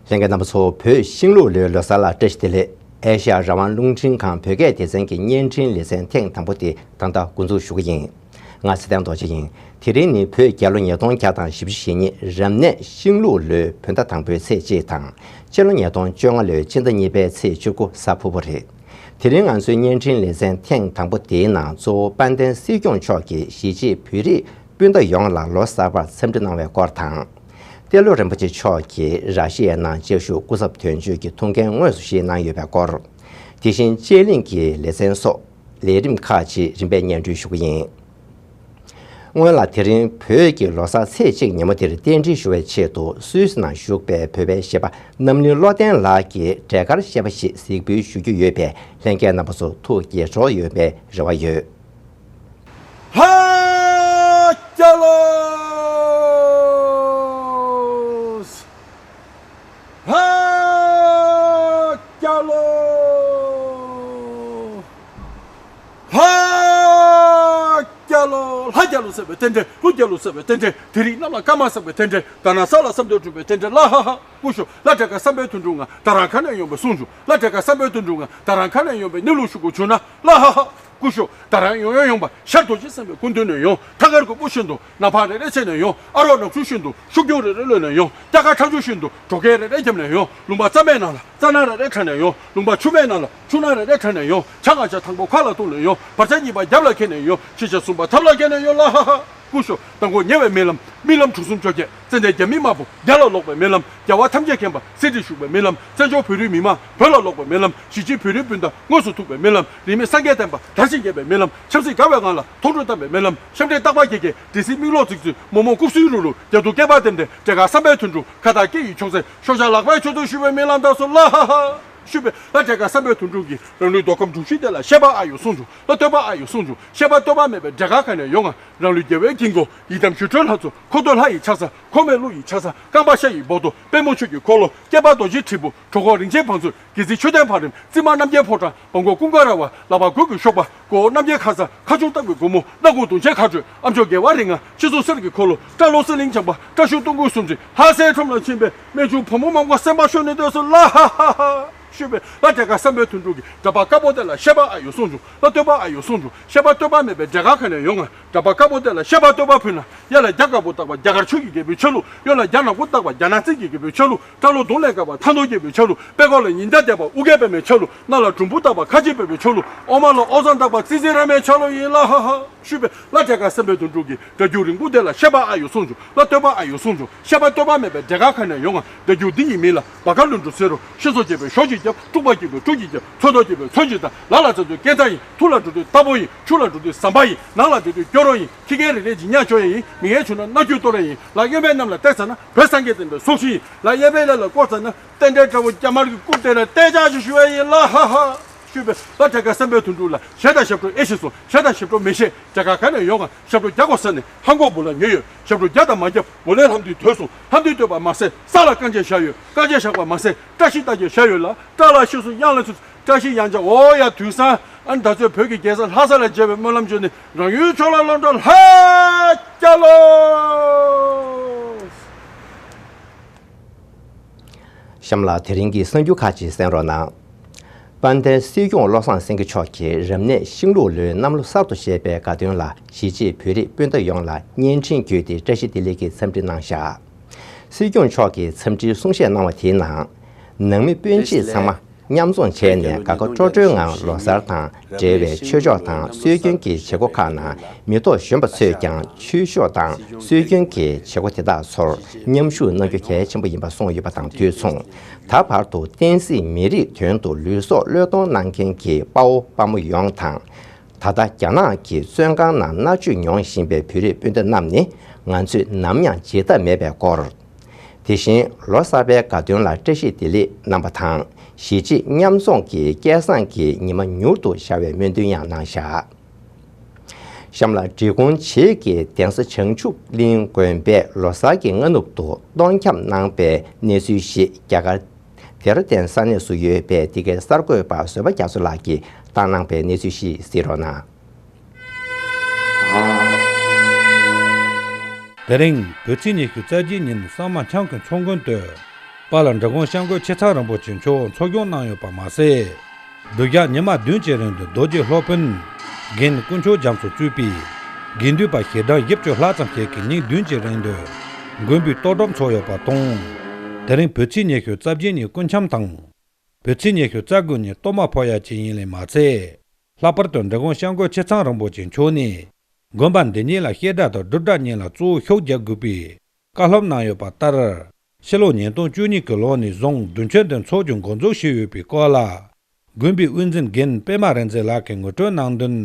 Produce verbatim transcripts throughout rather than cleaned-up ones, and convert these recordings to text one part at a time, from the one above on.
ལྷན་རྒྱས་རྣམ་པ་ཚོ། བོད་ཤིང་ལུག་ལོའི་ལོ་གསར་ལ་བཀྲ་ཤིས་བདེ་ལེགས། ཨེ་ཤ་ཡ་རང་དབང་རླུང་འཕྲིན་ཁང་བོད་སྐད་སྡེ་ཚན་གྱི་བརྙན་འཕྲིན་ལེ་ཚན་ཐེངས་དང་པོ་དེ་ད་ལྟ་འགོ་འཛུགས་ཞུ་གི་ཡིན། ང་ཚེ་བརྟན་རྡོ་རྗེ་ཡིན། དེ་རིང་ནི་བོད་རྒྱལ་ལོ་ཉིས་སྟོང་བརྒྱ་དང་བཞི་བཅུ་ཞེ་གཉིས་རབ་གནས་ཤིང་ལུག་ལོའི་བོད་ཟླ་དང་པོའི་ཚེས་གཅིག་དང་། སྤྱི་ལོ་ཉིས་སྟོང་བཅོ་ལྔ་ལོའི་སྤྱི་ཟླ་གཉིས་པའི་ཚེས་བཅུ་དགུ་གཟའ་ཕུར་བུ་རེད། དེ་རིང་ང་ཚོའི་བརྙན་འཕྲིན་ལེ་ཚན་ཐེངས་དང་པོ་དེའི་ནང་གཙོ་བོ་དཔལ་ལྡན་སྲིད་སྐྱོང་མཆོག་གིས་གཞིས་བྱེས་བོད་རིགས་སྤུན་ཟླ་ཡོངས་ལ་ལོ་གསར་པར་འཚམས་འདྲི་གནང་བའི་སྐོར་དང་། ཏེ་ལོ་རིན་པོ་ཆེ་མཆོག་གིས་ར་ཤི་ཡའི་ནང་བཅའ་བཞུགས་སྐུ་ཚབ་དོན་གཅོད་ཀྱི་ཐུགས་འགན་དངོས་སུ་བཞེས་གནང་ཡོད་པའི་སྐོར། དེ་བཞིན་དཔྱད་གླེང་གི་ལེ་ཚན་སོགས་ལས་རིམ་ཁག་ཅིག་རིམ་པས་སྙན་སྒྲོན་ཞུ་གི་ཡིན། སྔོན་ལ་དེ་རིང་བོད་ཀྱི་ལོ་གསར་ཚེས་གཅིག་ཉིན་མོ་དེར་རྟེན་འབྲེལ་ཞུ་བའི་ཆེད་དུ་སུད་སི་ནང་བཞུགས་པའི་བོད་པའི་གཞས་པ་རྣམ་གླིང་བློ་ལྡན་ལགས་ཀྱིས་འབྲས་དཀར་གཞས་པ་ཞིག་གཟིགས་འབུལ་ཞུ་རྒྱུ་ཡོད་པས། ལྷན་རྒྱས་རྣམ་པ་ཚོ་ཐུགས་དགྱེས་གྲོགས་ཡོད་པའི་རེ་བ་ཡོད། ལྷ་རྒྱལ་ལོ། ལྷ་རྒྱལ་ལོ། ལྷ་རྒྱལ་ལོ། ལྷ་རྒྱལ་ལོ་ཟེར་བའི་རྟེན་འབྲེལ། ཀླུ་རྒྱལ་ལོ་ཟེར་བའི་རྟེན་འབྲེལ། དེ་རིང་གནམ་ལ་སྐར་མ་བསགས་པའི་རྟེན་འབྲེལ། ད་ན་ས་ལ་བསམ་དོན་འགྲུབ་པའི་རྟེན་འབྲེལ། ལ་ཧ་ཧ། སྐུ་ཞབས་ལ་འབྲས་དཀར་བསམ་འཕེལ་དོན་གྲུབ་ང་ད་རང་ཁ་ནས་ཡོང་བའི་གསུང་བྱུང་། ལ་འབྲས་དཀར་བསམ་འཕེལ་དོན་གྲུབ་ང་ད་རང་ཁ་ནས་ཡོང་བའི་གནས་ལུགས་ཞུ་དགོས་བྱུང་ན། ལ་ཧ་ཧ། སྐུ་ཞབས་ད་རང་ཡོང་ཡང་ཡོང་པ་ཤར་རྡོ་རྗེ་སེམས་དཔའི་སྐུ་མདུན་ནས་ཡོང་། ཐང་དཀར་གོས་པོ་བཞིན་དུ་ནམ་ཕག་རེ་རེ་བྱས་ནས་ཡོང་། ཨ་རོགས་ནག་ཆུ་བཞིན་དུ་ཤུགས་རྒྱུག་རེ་རེ་གློད་ནས་ཡོང་། སྐྱ་ཀ་ཁྲ་ཆུ་བཞིན་དུ་གྲོ་ཁལ་རེ་རེ་བརྒྱབ་ནས་ཡོང་། ལུང་པ་གཙང་མའི་ནང་ལ་རྩྭ་ནག་རེ་རེ་ཁྲ་ནས་ཡོང་། ལུང་པ་ཆུ་མའི་ནང་ལ་ཆུ་ནག་རེ་རེ་ཁྲ་ནས་ཡོང་། བྱ་ང་བྱ་དང་པོ་ཁ་ལ་གཏུགས་ནས་ཡོང་། བར་ཆ་གཉིས་པ་རྒྱབ་ལ་འཁྱེར་ནས་ཡོང་། བཞི་ཆ་གསུམ་པ་ཐབ་ལ་འཁྱེར་ནས་ཡོང་། ལ་ཧ་ཧ། སྐུ་ཞབས་མདང་དགོང་ཉེ་བའི་རྨི་ལམ། རྨི་ལམ་དྲུག་གསུམ་བཅོ་བརྒྱད། ཙན་དན་རྒྱ་མི་དམར་པོ་རྒྱ་ལ་ལོག་པའི་རྨི་ལམ། རྒྱལ་བ་ཐམས་ཅད་མཁྱེན་པ་གསེར་ཁྲིར་བཞུགས་པའི་རྨི་ལམ། བཙན་བྱོལ་བོད་རིགས་མི་མང་བོད་ལ་ལོག་པའི་རྨི་ལམ། གཞིས་བྱེས་བོད་རིགས་སྤུན་ཟླ་དངོས་སུ་ཐུག་པའི་རྨི་ལམ། རིས་མེད་སངས་རྒྱས་བསྟན་པ་དར་ཞིང་རྒྱས་པའི་རྨི་ལམ། ཆབ་སྲིད་དགའ་བའི་ངང་ལ་མཐོང་གྲོལ་བཏང་པའི་རྨི་ལམ། ཤམ་འདྲེས་སྟག་པ་རྒྱལ་རྒྱལ་འདྲེ་སྲིན་མིག་ལོག་ཙིག་ཙིག་མོག་མོག་རྐུབ་སུལ་རུག་རུག་རྒྱ་སྡུག་སྐེད་པ་ལྡེམ་ལྡེམ། འབྲས་དཀར་བསམ་འཕེལ་དོན་གྲུབ་ཁ་བཏགས་སྐེ་ཡི་ཕྱོགས་སེར། ཤོག་བྱ་ལག་པའི་མཆུ་ཏོ་བཤུས་པའི་རྨི་ལམ་དང་སོགས། ལ་ཧ་ཧ། བཤུས་པའི་ལ་འབྲས་དཀར་བསམ་འཕེལ་དོན་གྲུབ་ཀྱིས་རང་ལུས་མདོ་ཁམས་འབྲུག་ཤིང་དེ་ལ་བཤད་པ་ཨ་ཡོ་གསུང་བྱུང་། ལ་བསྟོད་པ་ཨ་ཡོ་གསུང་བྱུང་། བཤད་པ་བསྟོད་པ་མེད་པའི་འབྲས་དཀར་ག་ནས་ཡོང་ང་། རང་ལུས་རྒྱལ་བའི་དཀྱིལ་འཁོར། ཡི་དམ་ཞི་ཁྲོའི་ལྷ་ཚོགས། འཁོར་འདས་ལྷ་ཡི་ཕྱག་འཚལ། འཁོར་མེད་ཀླུ་ཡི་ཕྱག་འཚལ། རྐང་པ་ཤ་ཡི་སྦོ་ཏོ། པདྨ་ཆོས་ཀྱི་འཁོར་ལོ། སྐེད་པ་རྡོ་རྗེ་དྲིལ་བུ། གྲོད་ཁོག་རིན་ཆེན་བང་མཛོད། གི་ཙི་མཆོད་རྟེན་བང་རིམ། རྩིབ་མ་རྣམ་རྒྱལ་ཕོ་བྲང་། སྦྲང་སྒོ་ཀུན་དགའ་ར་བ། ལག་པ་མགུལ་གྱི་གཤོག་པ། མགོ་བོ་རྣམ་རྒྱལ་ཁ་ཟས། ཁ་ཆུང་སྟག་གི་སྒོ་མོ། སྣ་ཁུང་དུང་ཆེན་ཁ་སྤྲོད། ཨ་མཆོག་རྒྱལ་བ་རིགས་ལྔ། ཁྱི་ཚོ་གསེར་གྱི་འཁོར་ལོ། སྐྲ་ལོ་གསེར་གླིང་བྱམས་པ། སྐྲ་ཤུལ་སྟོང་སྐུད་སུམ་ཅུ། ལྷ་སའི་ཁྲོམ་ལ་ཕྱིན་པའི་རྨད་བྱུང་བུ་མོ་མང་པོ་སེམས་པ་ཤོར་ནས་སྡོད་སོང་། ལ་ཧ་ཧ་ཧ། བཤུས་པའི་ལ་འབྲས་དཀར་བསམ་འཕེལ་དོན་གྲུབ་ཀྱིས་འདྲ་པར་དཀར་པོ་དེ་ལ་བཤད་པ་ཨ་ཡོ་གསུང་བྱུང་། ལ་བསྟོད་པ་ཨ་ཡོ་གསུང་བྱུང་། བཤད་པ་བསྟོད་པ་མེད་པའི་འབྲས་དཀར་ག་ནས་ཡོང་ང་། འདྲ་པར་དཀར་པོ་དེ་ལ་བཤད་པ་བསྟོད་པ་ཕུལ་ན། གཡས་ལ་རྒྱ་དཀར་པོ་བཏགས་པ་རྒྱ་གར་ཆོས་ཀྱི་རྒྱལ་པོའི་ཆ་ལུགས། གཡོན་ལ་རྒྱ་ནག་པོ་བཏགས་པ་རྒྱ་ནག་བཙན་གྱི་རྒྱལ་པོའི་ཆ་ལུགས། སྐྲ་ལོ་གདོང་ལས་དཀར་བ་མཐའ་ནོར་རྒྱལ་པོའི་ཆ་ལུགས། པད་ཀོག་ལ་ཉི་ཟླ་བསྡད་པ་ཨོ་རྒྱན་པདྨའི་ཆ་ལུགས། སྣ་ལ་འབྲུམ་བུ་བཏགས་པ་ཁ་ཆེ་བོད་པའི་ཆ་ལུགས། ཨོ་མ་ལ་ཨོ་བཟང་བཏགས་པ་ཙི་ཙི་ར་མའི་ཆ་ལུགས་ཡིན། ལ་ཧ་ཧ། བཤུས་པའི་ལ་འབྲས་དཀར་བསམ་འཕེལ་དོན་གྲུབ་ཀྱིས་སྒྲ་སྒྱུར་རིང་པོ་དེ་ལ་བཤད་པ་ཨ་ཡོ་གསུང་བྱུང་། ལ་བསྟོད་པ་ཨ་ཡོ་གསུང་བྱུང་། བཤད་པ་བསྟོད་པ་མེད་པའི་འབྲས་དཀར་ག་ནས་ཡོང་ང་། སྒྲ་སྒྱུར་འདི་ཡི་མིང་ལ་བ་ག་ལུ་འགྲོ་ཟེར་རོ། ཤེས་སོ་བྱས་པའི་ཞོ་གཅིག་རྒྱབ། དཀྲུག་པ་རྒྱག་པའི་ཕྲུག་གཅིག་རྒྱབ། ཚོན་མདོག་རྒྱག་པའི་ཚོན་གཅིག་བཏགས། ལ་ལ་བཙན་དུ་སྐད་གྲགས་ཡིན། ཐུག་ལ་འགྲོ་དུས་རྟ་ཕོ་ཡིན། ཆུ་ལ་འགྲོ་དུས་ཟམ་པ་ཡིན། ནགས་ལ་འགྲོ་དུས་སྐྱོ་རོགས་ཡིན། ཁྱི་རྒན་རེ་རེ་འཇིགས་ཉག་ཆོ་ཡ་ཡིན། མི་ངན་བྱུང་ན་མནར་གཅོད་གཏོང་ར་ཡིན། ལ་གཡོན་པའི་གནམ་ལ་བལྟས་ཚར་ན་བོད་སངས་རྒྱས་བསྟན་པའི་སྲོག་ཤིང་ཡིན། ལ་གཡས་པའི་ཀླད་ལ་བསྐོར་ཚར་ན་རྟེན་འབྲེལ་དགྲ་བོ་རྒྱ་དམར་གྱི་རྐུབ་སྟེགས་ལ་གཏད་འཇགས་ཤིག་ཞུ་བ་ཡིན། ལ་ཧ་ཧ། བཤུས་པའི་ལ་འབྲས་དཀར་བསམ་འཕེལ་དོན་གྲུབ་ལ་གཞས་དང་ཞབས་བྲོ་ཨེ་ཤེས་སོང་། གཞས་དང་ཞབས་བྲོ་མི་ཤེས། འབྲས་དཀར་ག་ནས་ཡོང་ང་། ཞབས་བྲོ་རྒྱག་དགོས་ས་ནས་ཧང་གོ་བུ་ལ་ཉོས་ཡོད། ཞབས་བྲོ་རྒྱག་དང་མ་རྒྱབ་འོ་ལས་ལྷམ་མདུད་དོད་སོང་། ལྷམ་མདུད་དོད་པ་མ་ཟད་ས་ལ་རྐང་རྗེས་བཞག་ཡོད། རྐང་རྗེས་བཞག་པ་མ་ཟད་བཀྲ་ཤིས་རྟགས་བརྒྱད་བཞག་ཡོད་ལ། བཀྲ་ལ་ཤི་སོང་གཡང་ལ་ཚུད། བཀྲ་ཤིས་གཡང་ཆགས་འོ་ཡ་དུས་སང་། ཨ་ནི་ད་ཚོད་བོད་ཀྱི་རྒྱལ་ས་ལྷ་ས་ལ་མཇལ་བའི་སྨོན་ལམ་བརྗོད་ནས་རང་ཡུལ་ཕྱོགས་ལ་ལོག་འགྲོ། ལྷ་རྒྱལ་ལོ། གཤམ་ལ་དེ་རིང་གི་གསར་འགྱུར་ཁག་ཅིག་གསན་རོགས་གནང་། དཔལ་ལྡན་སྲིད་སྐྱོང་བློ་བཟང་སེང་གེ་མཆོག་གིས་རབ་གནས་ཤིང་ལུག་ལོའི་གནམ་ལོ་གསར་དུ་བཞད་པའི་དགའ་སྟོན་ལ་གཞིས་བྱེས་བོད་རིགས་སྤུན་ཟླ་ཡོངས་ལ་བརྙན་འཕྲིན་བརྒྱུད་དེ་བཀྲ་ཤིས་བདེ་ལེགས་ཀྱི་འཚམས་འདྲི་གནང་བཞག། སྲིད་སྐྱོང་མཆོག་གིས་འཚམས་འདྲིའི་གསུང་བཤད་གནང་བ་དེའི་ནང་། ནང་མི་སྤུན་མཆེད་ཚང་མ་མཉམ་འཛོམས་བྱས་ནས་དགའ་དགའ་སྤྲོ་སྤྲོའི་ངང་ལོ་གསར་དང་འབྲེལ་བའི་ཆོས་ཕྱོགས་དང་སྲོལ་རྒྱུན་གྱི་བྱེད་སྒོ་ཁག་ནང་མི་ཐོག་གཞོན་པ་ཚོས་ཀྱང་ཆོས་ཕྱོགས་དང་སྲོལ་རྒྱུན་གྱི་བྱེད་སྒོ་དེ་དག་ཚོར་མཉམ་ཞུགས་གནང་རྒྱུ་གལ་ཆེན་པོ་ཡིན་པ་གསུངས་ཡོད་པ་དང་དུས་མཚུངས། ད་བར་དུ་བསྟན་སྲིད་མི་རིགས་དོན་དུ་ལུས་སྲོག་བློས་གཏོང་གནང་མཁན་གྱི་དཔའ་བོ་དཔའ་མོ་ཡོངས་དང་། ད་ལྟ་རྒྱ་ནག་གི་བཙོན་ཁང་ནང་མནར་གཅོད་མྱོང་བཞིན་པའི་བོད་རིགས་སྤུན་ཟླ་རྣམས་ནི་ང་ཚོས་ནམ་ཡང་བརྗེད་ཐབས་མེད་པའི་སྐོར། དེ་བཞིན་ལོ་གསར་པའི་དགའ་སྟོན་ལ་བཀྲ་ཤིས་བདེ་ལེགས་གནང་བ་དང་། གཞིས་བྱེས་མཉམ་འཛོམས་ཀྱི་སྐལ་བཟང་གི་ཉི་མ་མྱུར་དུ་ཤར་བའི་སྨོན་འདུན་ཡང་གནང་བཞག། གཤམ་ལ་འབྲི་གུང་བྱེས་ཀྱི་གདན་ས་བྱང་ཆུབ་གླིང་དགོན་པས་ལོ་གསར་གྱི་སྔ་ནུབ་ཏུ་གཏོར་ཁྱབ་གནང་པའི་གནས་ཚུལ་ཞིག་རྒྱ་གར་ལྡེ་ར་ལྡན་ས་གནས་སུ་ཡོད་པའི་འདི་གའི་གསར་འགོད་པ་བཟོད་པ་རྒྱ་མཚོ་ལགས་ཀྱིས་བཏང་གནང་པའི་གནས་ཚུལ་ཞིག་གཟིགས་རོགས་གནང་། དེ་རིང་བོད་ཚེས་ཉི་ཤུ་རྩ་བརྒྱད་ཉིན་གསར་མ་འཆམ་མཁན་ཚོགས་མགོན་དུ། པཱ་ལགས་འབྲི་གུང་སྐྱབས་མགོན་ཆེ་ཚང་རིན་པོ་ཆེ་མཆོག་འཚོགས་སྐྱོང་གནང་ཡོད་པ་མ་ཟད། སྡུག་ཅག་ཉི་མ་བདུན་གྱི་རིང་དུ་རྡོ་རྗེ་སློབ་དཔོན། རྒན་དཀོན་མཆོག་རྒྱ་མཚོ་གཙོས་པའི་དགེ་འདུན་པ་ཞལ་གྲངས་བཞི་བཅུ་ལྷག་ཙམ་ཞིག་གིས་ཉིན་བདུན་གྱི་རིང་དུ་མགོན་པོའི་གཏོར་སྒྲོམ་འཚོགས་ཡོད་པ་དང་། དེ་རིང་བོད་ཚེས་ཉི་ཤུ་རྩ་བརྒྱད་ཉིན་སྐུ་འཆམ་དང་། བོད་ཚེས་ཉི་ཤུ་རྩ་དགུ་ཉིན་གཏོར་མ་ཕོག་ཡ་བཅས་ཡིན་ལས་མ་ཚད། ལྷག་པར་དུ་འབྲི་གུང་སྐྱབས་མགོན་ཆེ་ཚང་རིན་པོ་ཆེ་མཆོག་ནས། དགོན་པ་འདི་ཉིད་ལ་བཤད་གྲྭ་དང་སྒྲུབ་གྲྭ་གཉིས་ལ་གཙོ་བོ་ཤུགས་རྒྱག་དགོས་པའི་བཀའ་སློབ་གནང་ཡོད་པ་ལྟར། ཕྱི་ལོ་ཉིས་སྟོང་བཅུ་གཉིས་ཀྱི་ལོ་ནས་བཟུང་དུས་ཆེན་དེ་འཚོགས་རྒྱུ་འགོ་འཛུགས་བྱས་ཡོད་པའི་སྐོར་ལ། དགོན་པའི་དབུ་འཛིན་རྒན་པད་མ་རིག་འཛིན་ལགས་ཀྱིས་ངོ་སྤྲོད་གནང་དོན།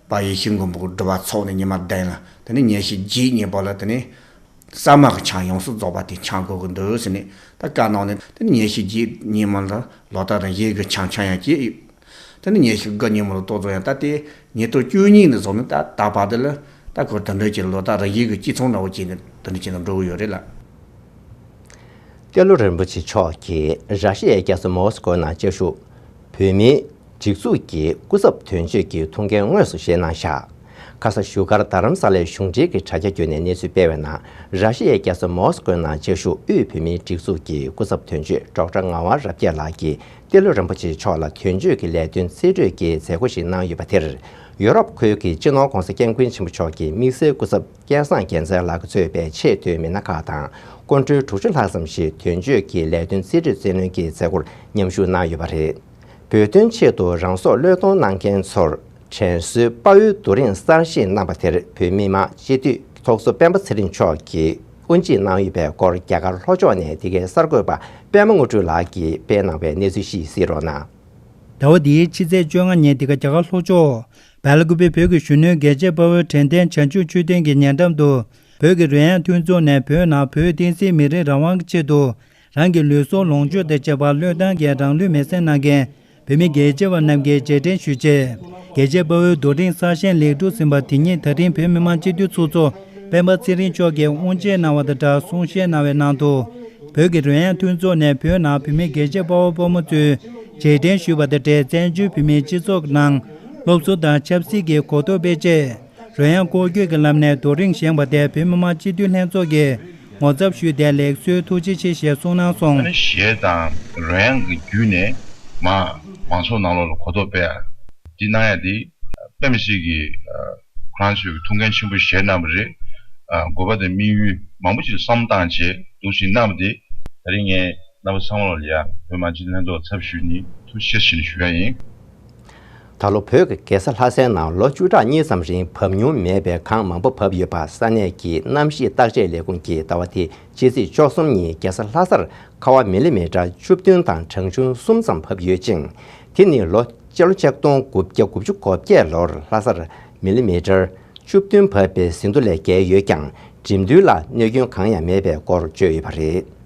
དཔལ་ཡེ་ཤེས་མགོན་པོ་གི་སྒྲུབ་པ་ཚོགས་ནས་ཉི་མ་བདུན་ལ། དེ་ནས་ཉི་ཤུ་རྗེས་ཉིན་པ་ལ་དེ་ནས་གསར་མ་གི་འཆམ་ཡོངས་སུ་རྫོགས་པ་དེ་འཆམ་དགོས་ཀྱི་འདུག་ཟེར་ནས་ད་བཀའ་གནང་ནས། དེ་ནས་ཉི་ཤུ་རྗེས་ཉིན་མ་ལ་ལོ་ལྟར་རང་བཞིན་གྱི་འཆམ་འཆམ་ཡང་བྱས། དེ་ནས་ཉི་ཤུ་དགུ་ཉིན་མ་ལ་གཏོར་རྫོགས་ཡང་ད་དེ་ཉིས་སྟོང་བཅུ་གཉིས་ནས་བཟུང་ནས་ད་ད་བར་དུ་ལ་ད་ཁོ་དེ་འདྲ་བྱས་ལོ་ལྟར་རང་བཞིན་གྱི་གཅིག་མཚུངས་འདྲ་བོ་བྱས་ནས་དེ་འདྲ་བྱས་ནས་འགྲོ་གི་ཡོད་རེད་ལ། ཏེ་ལོ་རིན་པོ་ཆེ་མཆོག་གིས་ར་ཤི་ཡའི་རྒྱལ་ས་མོ་སི་ཀོ་ནང་བཅའ་བཞུགས་བོད་མིའི་སྒྲིག་འཛུགས་ཀྱི་སྐུ་ཚབ་དོན་གཅོད་ཀྱི་ཐུགས་འགན་དངོས་སུ་བཞེས་གནང་བཞག་ཁ་ས་བཞུགས་སྒར་རྡ་རམ་ས་ལའི་གཞུང་འབྲེལ་གྱི་དྲ་རྒྱ་བརྒྱུད་ནས་གནས་ཚུལ་སྤེལ་བའི་ནང་། ར་ཤི་ཡའི་རྒྱལ་ས་མོ་སི་ཀོའི་ནང་བཅའ་བཞུགས་དབུས་བོད་མིའི་སྒྲིག་འཛུགས་ཀྱི་སྐུ་ཚབ་དོན་གཅོད་ཌོག་ཊར་ངག་དབང་རབ་རྒྱས་ལགས་ཀྱིས་ཏེ་ལོ་རིན་པོ་ཆེ་མཆོག་ལ་དོན་གཅོད་ཀྱི་ལས་དོན་རྩིས་སྤྲོད་ཀྱི་མཛད་སྒོ་ཞིག་གནང་ཡོད་པ་དེར། ཡོ་རོབ་ཁུལ་གྱི་སྤྱི་ནོར་༧གོང་ས་༧སྐྱབས་མགོན་ཆེན་པོ་མཆོག་གི་དམིགས་བསལ་སྐུ་ཚབ་སྐལ་བཟང་རྒྱལ་མཚན་ལགས་གཙོས་པའི་ཆེས་མཐོའི་མི་སྣ་ཁག་དང་སྐུ་མགྲོན་དྲུག་ཅུ་ལྷག་ཙམ་ཞིག་དོན་གཅོད་ཀྱི་ལས་དོན་རྩིས་སྤྲོད་རྩིས་ལེན་གྱི་མཛད་སྒོར་མཉམ་ཞུགས་གནང་ཡོད་པ་རེད། བོད་དོན་ཆེད་དུ་རང་སྲོག་བློས་གཏོང་གནང་མཁན་ཚོར་དྲན་གསོའི་དཔའ་བོའི་རྡོ་རིང་གསར་བཞེངས་གནང་པ་དེར་བོད་མི་མང་སྤྱི་འཐུས་ཚོགས་གཙོ་སྤེན་པ་ཚེ་རིང་མཆོག་གིས་དབུ་འབྱེད་གནང་ཡོད་པའི་སྐོར་རྒྱ་གར་ལྷོ་ཕྱོགས་ནས་འདི་གའི་གསར་འགོད་པ་པད་མ་དངོས་གྲུབ་ལགས་ཀྱིས་སྤེལ་གནང་བའི་གནས་ཚུལ་ཞིག་གཟིགས་རོགས་གནང་། ཟླ་བ་འདིའི་ཕྱི་ཚེས་བཅོ་ལྔ་ཉིན་འདི་ག་རྒྱ་གར་ལྷོ་ཕྱོགས་སྦེལ་ཀོབ་བོད་ཀྱི་གཞོན་ནུའི་རྒྱལ་གཅེས་དཔའ་བོའི་དྲན་རྟེན་བྱང་ཆུབ་མཆོད་རྟེན་གྱི་ཉེ་འགྲམ་དུ་བོད་ཀྱི་རོལ་དབྱངས་མཐུན་ཚོགས་ནས་བོད་ནང་བོད་བསྟན་སྲིད་མི་རིགས་རང་དབང་གི་ཆེད་དུ་རང་གི་ལུས་སྲོག་ལོངས་སྤྱོད་དང་བཅས་པ་བློས་བཏང་གིས་རང་ལུས་མེར་སྲེག་གནང་མཁན་བོད་མི་རྒྱལ་གཅེས་པ་རྣམས་ཀྱི་རྗེས་དྲན་ཞུ་ཆེད། རྒྱལ་གཅེས་དཔའ་བོའི་རྡོ་རིང་གསར་བཞེངས་ལེགས་གྲུབ་ཟིན་པ་དེ་ཉིད་ད་རིང་བོད་མི་མང་སྤྱི་འཐུས་ཚོགས་གཙོ་སྤེན་པ་ཚེ་རིང་མཆོག་གིས་དབུ་འབྱེད་གནང་བ་དང་སྦྲགས་གསུང་བཤད་གནང་བའི་ནང་དུ། བོད་ཀྱི་རོལ་དབྱངས་མཐུན་ཚོགས་ནས་བོད་ནང་བོད་མི་རྒྱལ་གཅེས་དཔའ་བོ་དཔའ་མོ་ཚོའི་རྗེས་དྲན་ཞུས་པ་དང་འབྲེལ། བཙན་བྱོལ་བོད་མིའི་སྤྱི་ཚོགས་ནང་སློབ་གསོ་དང་ཆབ་སྲིད་ཀྱི་གོ་རྟོགས་སྤེལ་ཆེད། རོལ་དབྱངས་སྐོར་སྐྱོད་ཀྱི་ལམ་ནས་རྡོ་རིང་བཞེངས་པ་དེར་བོད་མི་མང་སྤྱི་འཐུས་ལྷན་ཚོགས་ཀྱིས་ངོ་ཚབ་ཞུས་ཏེ་ལེགས་གསོལ་ཐུགས་རྗེ་ཆེ་ཞེས་གསུངས་གནང་སོང་། གཞས་དང་རོལ་དབྱངས་ཀྱི་བརྒྱུད་ནས་མ་མང་ཚོགས་ནང་ལོགས་ལ་གོ་རྟོགས་སྤེལ་ཡ། འདི་གནང་ཡ་འདི་པད་མ་སྐྱིད་ཀྱིས་ཁོ་རང་ཚོའི་ཐུགས་འགན་ཆེན་པོ་བཞེས་གནང་བ་རེད། དགོས་པ་དང་དམིགས་ཡུལ་མང་པོ་ཅིག་བསམ་བཏང་བྱས་འདུག་ཅིག་གནང་བ་འདི་ད་རིང་ངས་རྣམ་པ་ཚང་མ་ལ་ཡ་བོད་མི་མང་སྤྱི་འཐུས་ལྷན་ཚོགས་ཚབ་ཞུས་ནས་ཐུགས་རྗེ་ཆེ་ཞུ་ཡ་ཡིན། ད་ལོ་བོད་ཀྱི་རྒྱལ་ས་ལྷ་སའི་ནང་ལོ་བཅུ་ཕྲག་གཉིས་ཙམ་རིང་བབས་མྱོང་མེད་པའི་གངས་མང་པོ་བབས་ཡོད་པ་ས་གནས་ཀྱི་གནམ་གཤིས་བརྟག་དཔྱད་ལས་ཁུངས་ཀྱིས་ཟླ་བ་འདིའི་ཕྱི་ཚེས་བཅུ་གསུམ་ཉིན་རྒྱལ་ས་ལྷ་སར་ཁ་བ་མི་ལི་མི་ཊར་བཅུ་བདུན་དང་གྲངས་ཆུང་གསུམ་ཙམ་བབས་ཡོད་ཅིང་། དེ་ནི་ལོ་སྤྱི་ལོ་ཆིག་སྟོང་དགུ་བརྒྱ་དགུ་བཅུ་གོ་བརྒྱད་ལོར་ལྷ་སར་མི་ལི་མི་ཊར་བཅུ་བདུན་བབས་པའི་ཟིན་ཐོ་ལས་བརྒལ་ཡོད་ཀྱང་། འགྲིམ་འགྲུལ་ལ་གནོད་སྐྱོན་གང་ཡང་མེད་པའི་སྐོར་བརྗོད་ཡོད་པ་རེད།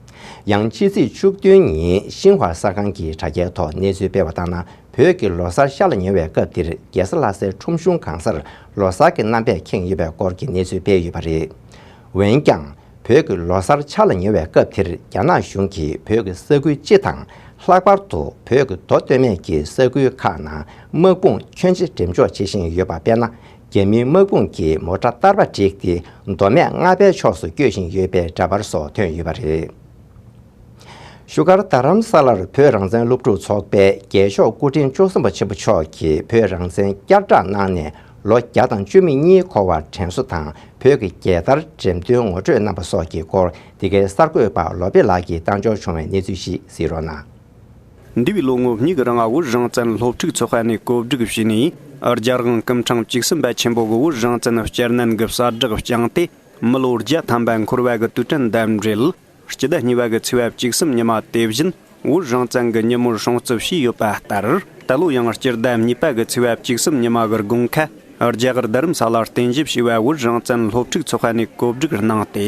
ཡང་ཕྱི་ཚེས་བཅུ་བདུན་ཉིན་ཤིན་ཧྭ་གསར་ཁང་གི་དྲ་རྒྱའི་ཐོག་གནས་ཚུལ་སྤེལ་བ་ལྟར་ན། བོད་ཀྱི་ལོ་གསར་ཤར་ལ་ཉེ་བའི་སྐབས་འདིར་རྒྱལ་ས་ལྷ་སའི་ཁྲོམ་གཞུང་གང་སར་ལོ་གསར་གྱི་རྣམ་པས་ཁེངས་ཡོད་པའི་སྐོར་གྱི་གནས་ཚུལ་སྤེལ་ཡོད་པ་རེད། འོན་ཀྱང་། བོད་ཀྱི་ལོ་གསར་འཆར་ལ་ཉེ་བའི་སྐབས་དེར་རྒྱ་ནག་གཞུང་གིས་བོད་ཀྱི་ས་ཁུལ་སྤྱི་དང་། ལྷག་པར་དུ་བོད་ཀྱི་མདོ་སྟོད་སྨད་ཀྱི་ས་ཁུལ་ཁག་ནང་དམག་དཔུང་ཁྱོན་ཆེ་འགྲེམས་འཇོག་བྱེད་བཞིན་ཡོད་པ། དཔེར་ན། རྒྱ་མིའི་དམག་དཔུང་གིས་མོ་ཊ་བསྟར་པ་བསྒྲིགས་ཏེ། མདོ་སྨད་རྔ་པའི་ཕྱོགས་སུ་སྐྱོད་བཞིན་ཡོད་པའི་འདྲ་པར་སོགས་ཐོན་ཡོད་པ་རེད། བཞུགས་སྒར་རྡ་རམ་ས་ལར་བོད་རང་བཙན་སློབ་ཕྲུག་ཚོགས་པའི་རྒྱལ་མཆོག་སྐུ་ཕྲེང་བཅུ་གསུམ་པ་ཆེན་པོ་མཆོག་གིས་བོད་རང་བཙན་བསྐྱར་བསྒྲགས་གནང་ནས་ལོ་བརྒྱ་དང་བཅུ་མེད་གཉིས་འཁོར་བར་དྲན་གསོ་དང་། བོད་ཀྱི་རྒྱལ་དར་འགྲེམས་སྟོན་ངོ་སྤྲོད་གནང་པ་སོགས་ཀྱི་སྐོར། འདི་གའི་གསར་འགོད་པ་ལོ་པེ་ལགས་ཀྱིས་བཏང་འབྱོར་བྱུང་བའི་གནས་ཚུལ་ཞིག་གཟིགས་རོགས་གནང་། འདས་པའི་ལོ་ངོ་གཉིས་ཀྱི་རིང་བོད་རང་བཙན་སློབ་ཕྲུག་ཚོགས་པ་ནས་གོ་སྒྲིག་བྱས་ནས། རྒྱལ་དབང་སྐུ་ཕྲེང་བཅུ་གསུམ་པ་ཆེན་པོ་གི་བོད་རང་བཙན་བསྐྱར་ནན་གྱི་གསལ་བསྒྲགས་བསྐྱངས་ཏེ། མི་ལོ་བརྒྱ་ཐམ་པ་འཁོར་བ་གི་དུས་དྲན་དང་འབྲེལ། སྤྱི་ཟླ་གཉིས་པ་གི་ཚེས་པ་བཅུ་གསུམ་ཉི་མ་དེ་བཞིན་བོད་རང་བཙན་གྱི་ཉིན་མོར་སྲུང་བརྩི་བྱས་ཡོད་པ་ལྟར། ད་ལོ་ཡང་སྤྱི་ཟླ་གཉིས་པ་གི་ཚེས་པ་བཅུ་གསུམ་ཉི་མ་གི་དགོང་ཁ། རྒྱ་གར་རྡ་རམ་ས་ལར་རྟེན་གཞི་བྱས་པའི་བོད་རང་བཙན་སློབ་ཕྲུག་ཚོགས་པ་ནས་གོ་སྒྲིག་གནང་སྟེ།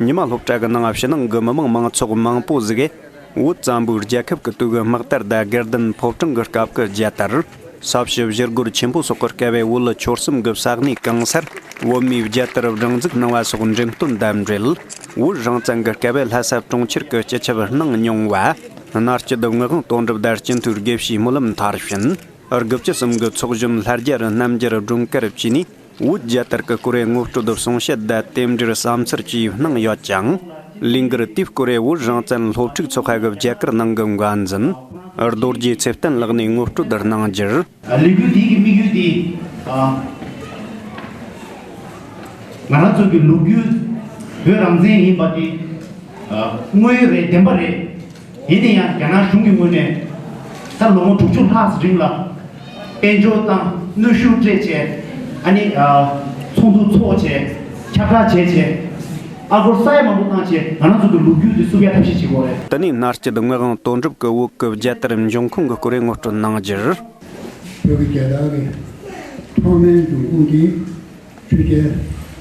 ཉི་མ་སློབ་གྲྭ་གི་ནང་ཕྱི་ནང་གི་མི་མང་མང་ཚོགས་མང་པོ་ཟིག་གིས། བོད་བཙན་པོའི་རྒྱལ་ཁབ་ཀྱི་དུས་ཀྱི་དམག་དར་དང་། དགེ་ལྡན་ཕོ་བྲང་གི་སྐབས་ཀྱི་རྒྱལ་དར། ས་བྱི་བཞུར་སྒོར་ཆེན་པོ་སོགས་ཀྱིས་བསྐལ་བའི་བོད་ལ་ཆོལ་གསུམ་གྱི་ས་གནས་གང་སར་བོད་མིའི་རྒྱལ་དར་སྒྲེང་འཛུགས་གནང་བ་སོགས་འགྲེམས་སྟོན་དང་འབྲེལ། བོད་རང་བཙན་གྱི་སྐབས་ལྷ་ས་གྲོང་ཁྱེར་གྱི་སྤྱི་ཁྱབ་སྣང་མྱོང་བ། མནའ་སྐྱིད་ངག་དབང་དོན་གྲུབ་དང་སྤྱི་འཐུས་དགེ་བཤེས་སྨོན་ལམ་མཐར་ཕྱིན། དགུ་བཅུ་གསུམ་གྱི་ཚོགས་གཞོན་ལྷ་རྒྱལ་རྣམ་རྒྱལ་སྒྲོལ་དཀར་བཅས་ནས་བོད་རྒྱལ་དར་གྱི་སྐོར་ངོ་སྤྲོད་གསུང་བཤད་དང་། རྟེན་འབྲེལ་བསམ་ཚུལ་བཅས་གནང་ཡོད་ཅིང་། ལས་འགུལ་དེའི་སྐོར་བོད་རང་བཙན་སློབ་ཕྲུག་ཚོགས་ཁག་གི་རྒྱ་གར་ནང་གི་འགན་འཛིན་རྡོ་རྗེ་ཚེ་བརྟན་ལགས་ནས་ངོ་སྤྲོད་གནང་རྒྱུར། ལས་འགུལ་དེའི་དམིགས་ཡུལ་དེ། ཨ། ང་རང་ཚོ་གི་ལོ་རྒྱུས་བོད་རང་བཙན་ཡིན་པ་དེ། ཨ། དངོས་ཡོད་རེད། བདེན་པ་རེད། ཡིན་ན་ཡང་རྒྱ་ནག་གཞུང་གི་ངོས་ནས་ད་ལོ་ངོ་དྲུག་ཅུ་ལྷག་རིང་ལ་དཔལ་འབྱོར་དང་གནོན་ཤུགས་སྤྲད་བྱས། ཨ་ནི། ཨ། ཚོགས་འདུ་འཚོགས་བྱས། ཁྱབ་བསྒྲགས་བྱས་བྱས། ཨ་སྒོར་ས་ཡ་མང་པོ་བཏང་བྱས་ང་རང་ཚོ་གི་ལོ་རྒྱུས་དེ་བསུབ་ཡ་ཐབས་ཤེས་བྱེད་དགོས་རེད། དེ་ནས་མནའ་སྐྱེལ་དངོས་དབང་དོན་གྲུབ་ཀྱིས་བོད་ཀྱི་རྒྱལ་དར་འབྱུང་ཁུངས་ཀྱི་སྐོར་ངོ་སྤྲོད་གནང་རྒྱུར། བོད་ཀྱི་རྒྱལ་དར་གྱི་ཐོག་མའི་འབྱུང་ཁུངས་དེ་ཆོས་རྒྱལ་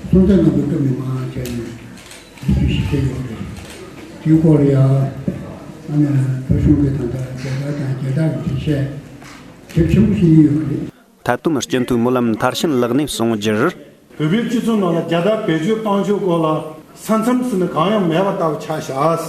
སྲོང་བཙན་སྒམ་པོའི་སྐབས་ནས་མར་བྱས་ནས་དེ་ཚོའི་གཞི་རྩ་ཡོད་རེད། དེའི་སྐོར་ལ་ཡང་ཨ་ནི་བོད་གཞུང་གི་ད་ལྟ་རྒྱལ་དར་དང་རྒྱལ་དར་གྱི་འགྲེལ་བཤད་དེབ་ཆེན་པོ་ཞིག་ཡིན་ཡོད་རེད། མཐའ་དོན་སྤྱི་འཐུས་སྨོན་ལམ་མཐར་ཕྱིན་ལགས་ནས་གསུངས་རྒྱུར། བོད་པའི་སྤྱི་ཚོགས་ནང་ལ་རྒྱལ་དར་བེད་སྤྱོད་བཏང་ཕྱོགས་སྐོར་ལ་ས་མཚམས་ཟེར་ནས་གང་ཡང་མེད་པ་ལྟ་བུ་ཆགས་བཞག་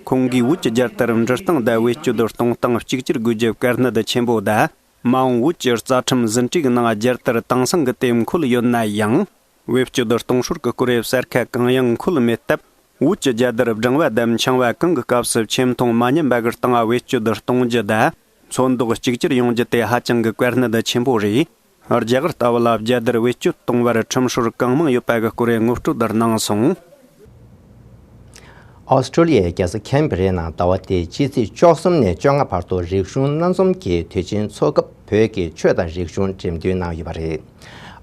ཁོང་གིས་བོད་ཀྱི་རྒྱལ་དར་འབྲི་སྟངས་དང་བེད་སྤྱོད་གཏོང་སྟངས་གཅིག་གྱུར་དགོས་རྒྱུ་དཀའ་གནད་ཆེན་པོ་དང་། མ་འོངས་བོད་ཀྱི་རྩ་ཁྲིམས་ཟིན་བྲིས་ཀྱི་ནང་རྒྱལ་དར་དེང་སང་གི་དེབ་འཁོད་ཡོད་ན་ཡང་། བེད་སྤྱོད་གཏོང་སྲོལ་གྱི་སྐོར་གསལ་ཁ་གང་ཡང་འཁོད་མེད་སྟབས། བོད་ཀྱི་རྒྱལ་དར་བགྲང་བ་དང་འཆང་བ་གང་གི་སྐབས་སུ་ཆེ་མཐོང་མ་ཉམས་པ་གི་སྟེང་བེད་སྤྱོད་གཏོང་རྒྱུ་དང་། ཚོན་མདོག་གཅིག་གྱུར་ཡོང་རྒྱུ་དེ་ཧ་ཅང་གི་དཀའ་གནད་ཆེན་པོ་རེད། རྒྱ་གར་ལྟ་བུ་ལ་རྒྱལ་དར་བེད་སྤྱོད་གཏོང་བར་ཁྲིམས་སྲོལ་གང་མང་ཡོད་པ་གི་སྐོར་ངོ་སྤྲོད་གནང་སོང་། ཨོ་སི་ཀྲོ་ལི་ཡའི་རྒྱལ་ས་ཁན་བེ་རའི་ནང་ཟླ་བ་འདིའི་ཕྱི་ཚེས་བཅུ་གསུམ་ནས་བཅོ་ལྔ་བར་དུ་རིག་གཞུང་སྣ་འཛོམས་ཀྱི་དུས་ཆེན་འཚོགས་སྐབས་བོད་ཀྱི་ཆོས་དང་རིག་གཞུང་འགྲེམས་སྟོན་གནང་ཡོད་པ་རེད།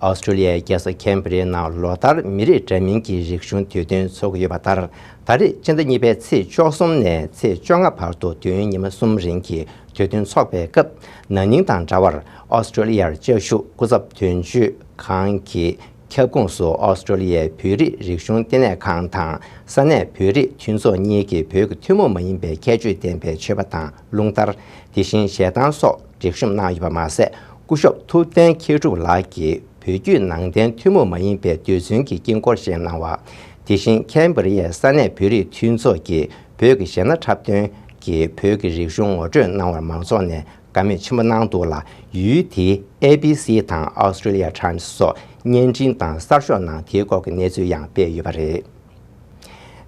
ཨོ་སི་ཀྲོ་ལི་ཡའི་རྒྱལ་ས་ཁན་བེ་རའི་ནང་ལོ་ལྟར་མི་རིགས་འདྲ་མིན་གྱི་རིག་གཞུང་དུས་སྟོན་འཚོགས་ཀྱི་ཡོད་པ་ལྟར། ད་རེས་སྤྱི་ཟླ་གཉིས་པའི་ཚེས་བཅུ་གསུམ་ནས་ཚེས་བཅོ་ལྔ་བར་དུ་དུས་ཡུན་ཉི་མ་གསུམ་རིང་གི་དུས་སྟོན་འཚོགས་པའི་སྐབས། ན་ནིང་དང་འདྲ་བར་ཨོ་སི་ཀྲོ་ལི་ཡར་བཅའ་བཞུགས་སྐུ་ཚབ་དོན་གཅོད་ཁང་གི་ཁྱབ་ཁོངས་སུ་ཨོ་སི་ཀྲོ་ལི་ཡའི་བོད་རིགས་རིག་གཞུང་ལྟེ་གནས་ཁང་དང་ས་གནས་བོད་རིགས་མཐུན་ཚོགས་གཉིས་ཀྱི་བོད་ཀྱི་ཐུན་མོང་མ་ཡིན་པའི་ཁྱད་ཆོས་ལྡན་པའི་མཆོད་པ་དང་རླུང་ལྟར། དེ་བཞིན་ཞལ་ཐང་སོགས་སྒྲིག་གཤོམ་གནང་ཡོད་པ་མ་ཟད། སྐུ་ཞབས་ཐུབ་བསྟན་མཁས་གྲུབ་ལགས་ཀྱིས་བོད་བརྒྱུད་ནང་བསྟན་ཐུན་མོང་མ་ཡིན་པའི་རྡུལ་ཚོན་གྱི་དཀྱིལ་འཁོར་བཞེངས་གནང་བ། དེ་བཞིན་ཁན་བེ་རི་ཡའི་ས་གནས་བོད་རིགས་མཐུན་ཚོགས་ཀྱིས་བོད་ཀྱི་གཞས་སྣ་འཁྲབ་སྟོན་གྱིས་བོད་ཀྱི་རིག་གཞུང་ངོ་སྤྲོད་གནང་བར་མང་ཚོགས་ནས་དགའ་མོས་ཆེན་པོ་གནང་འདུག་ལ། ཡུལ་དེའི་ཨེ་བི་སི་དང་ཨོ་སི་ཀྲོ་ལི་ཡ་ཊའིམ་སི་སོགས་བརྙན་འཕྲིན་དང་གསར་ཤོག་ནང་དེའི་སྐོར་གྱི་གནས་ཚུལ་ཡང་སྤེལ་ཡོད་པ་རེད།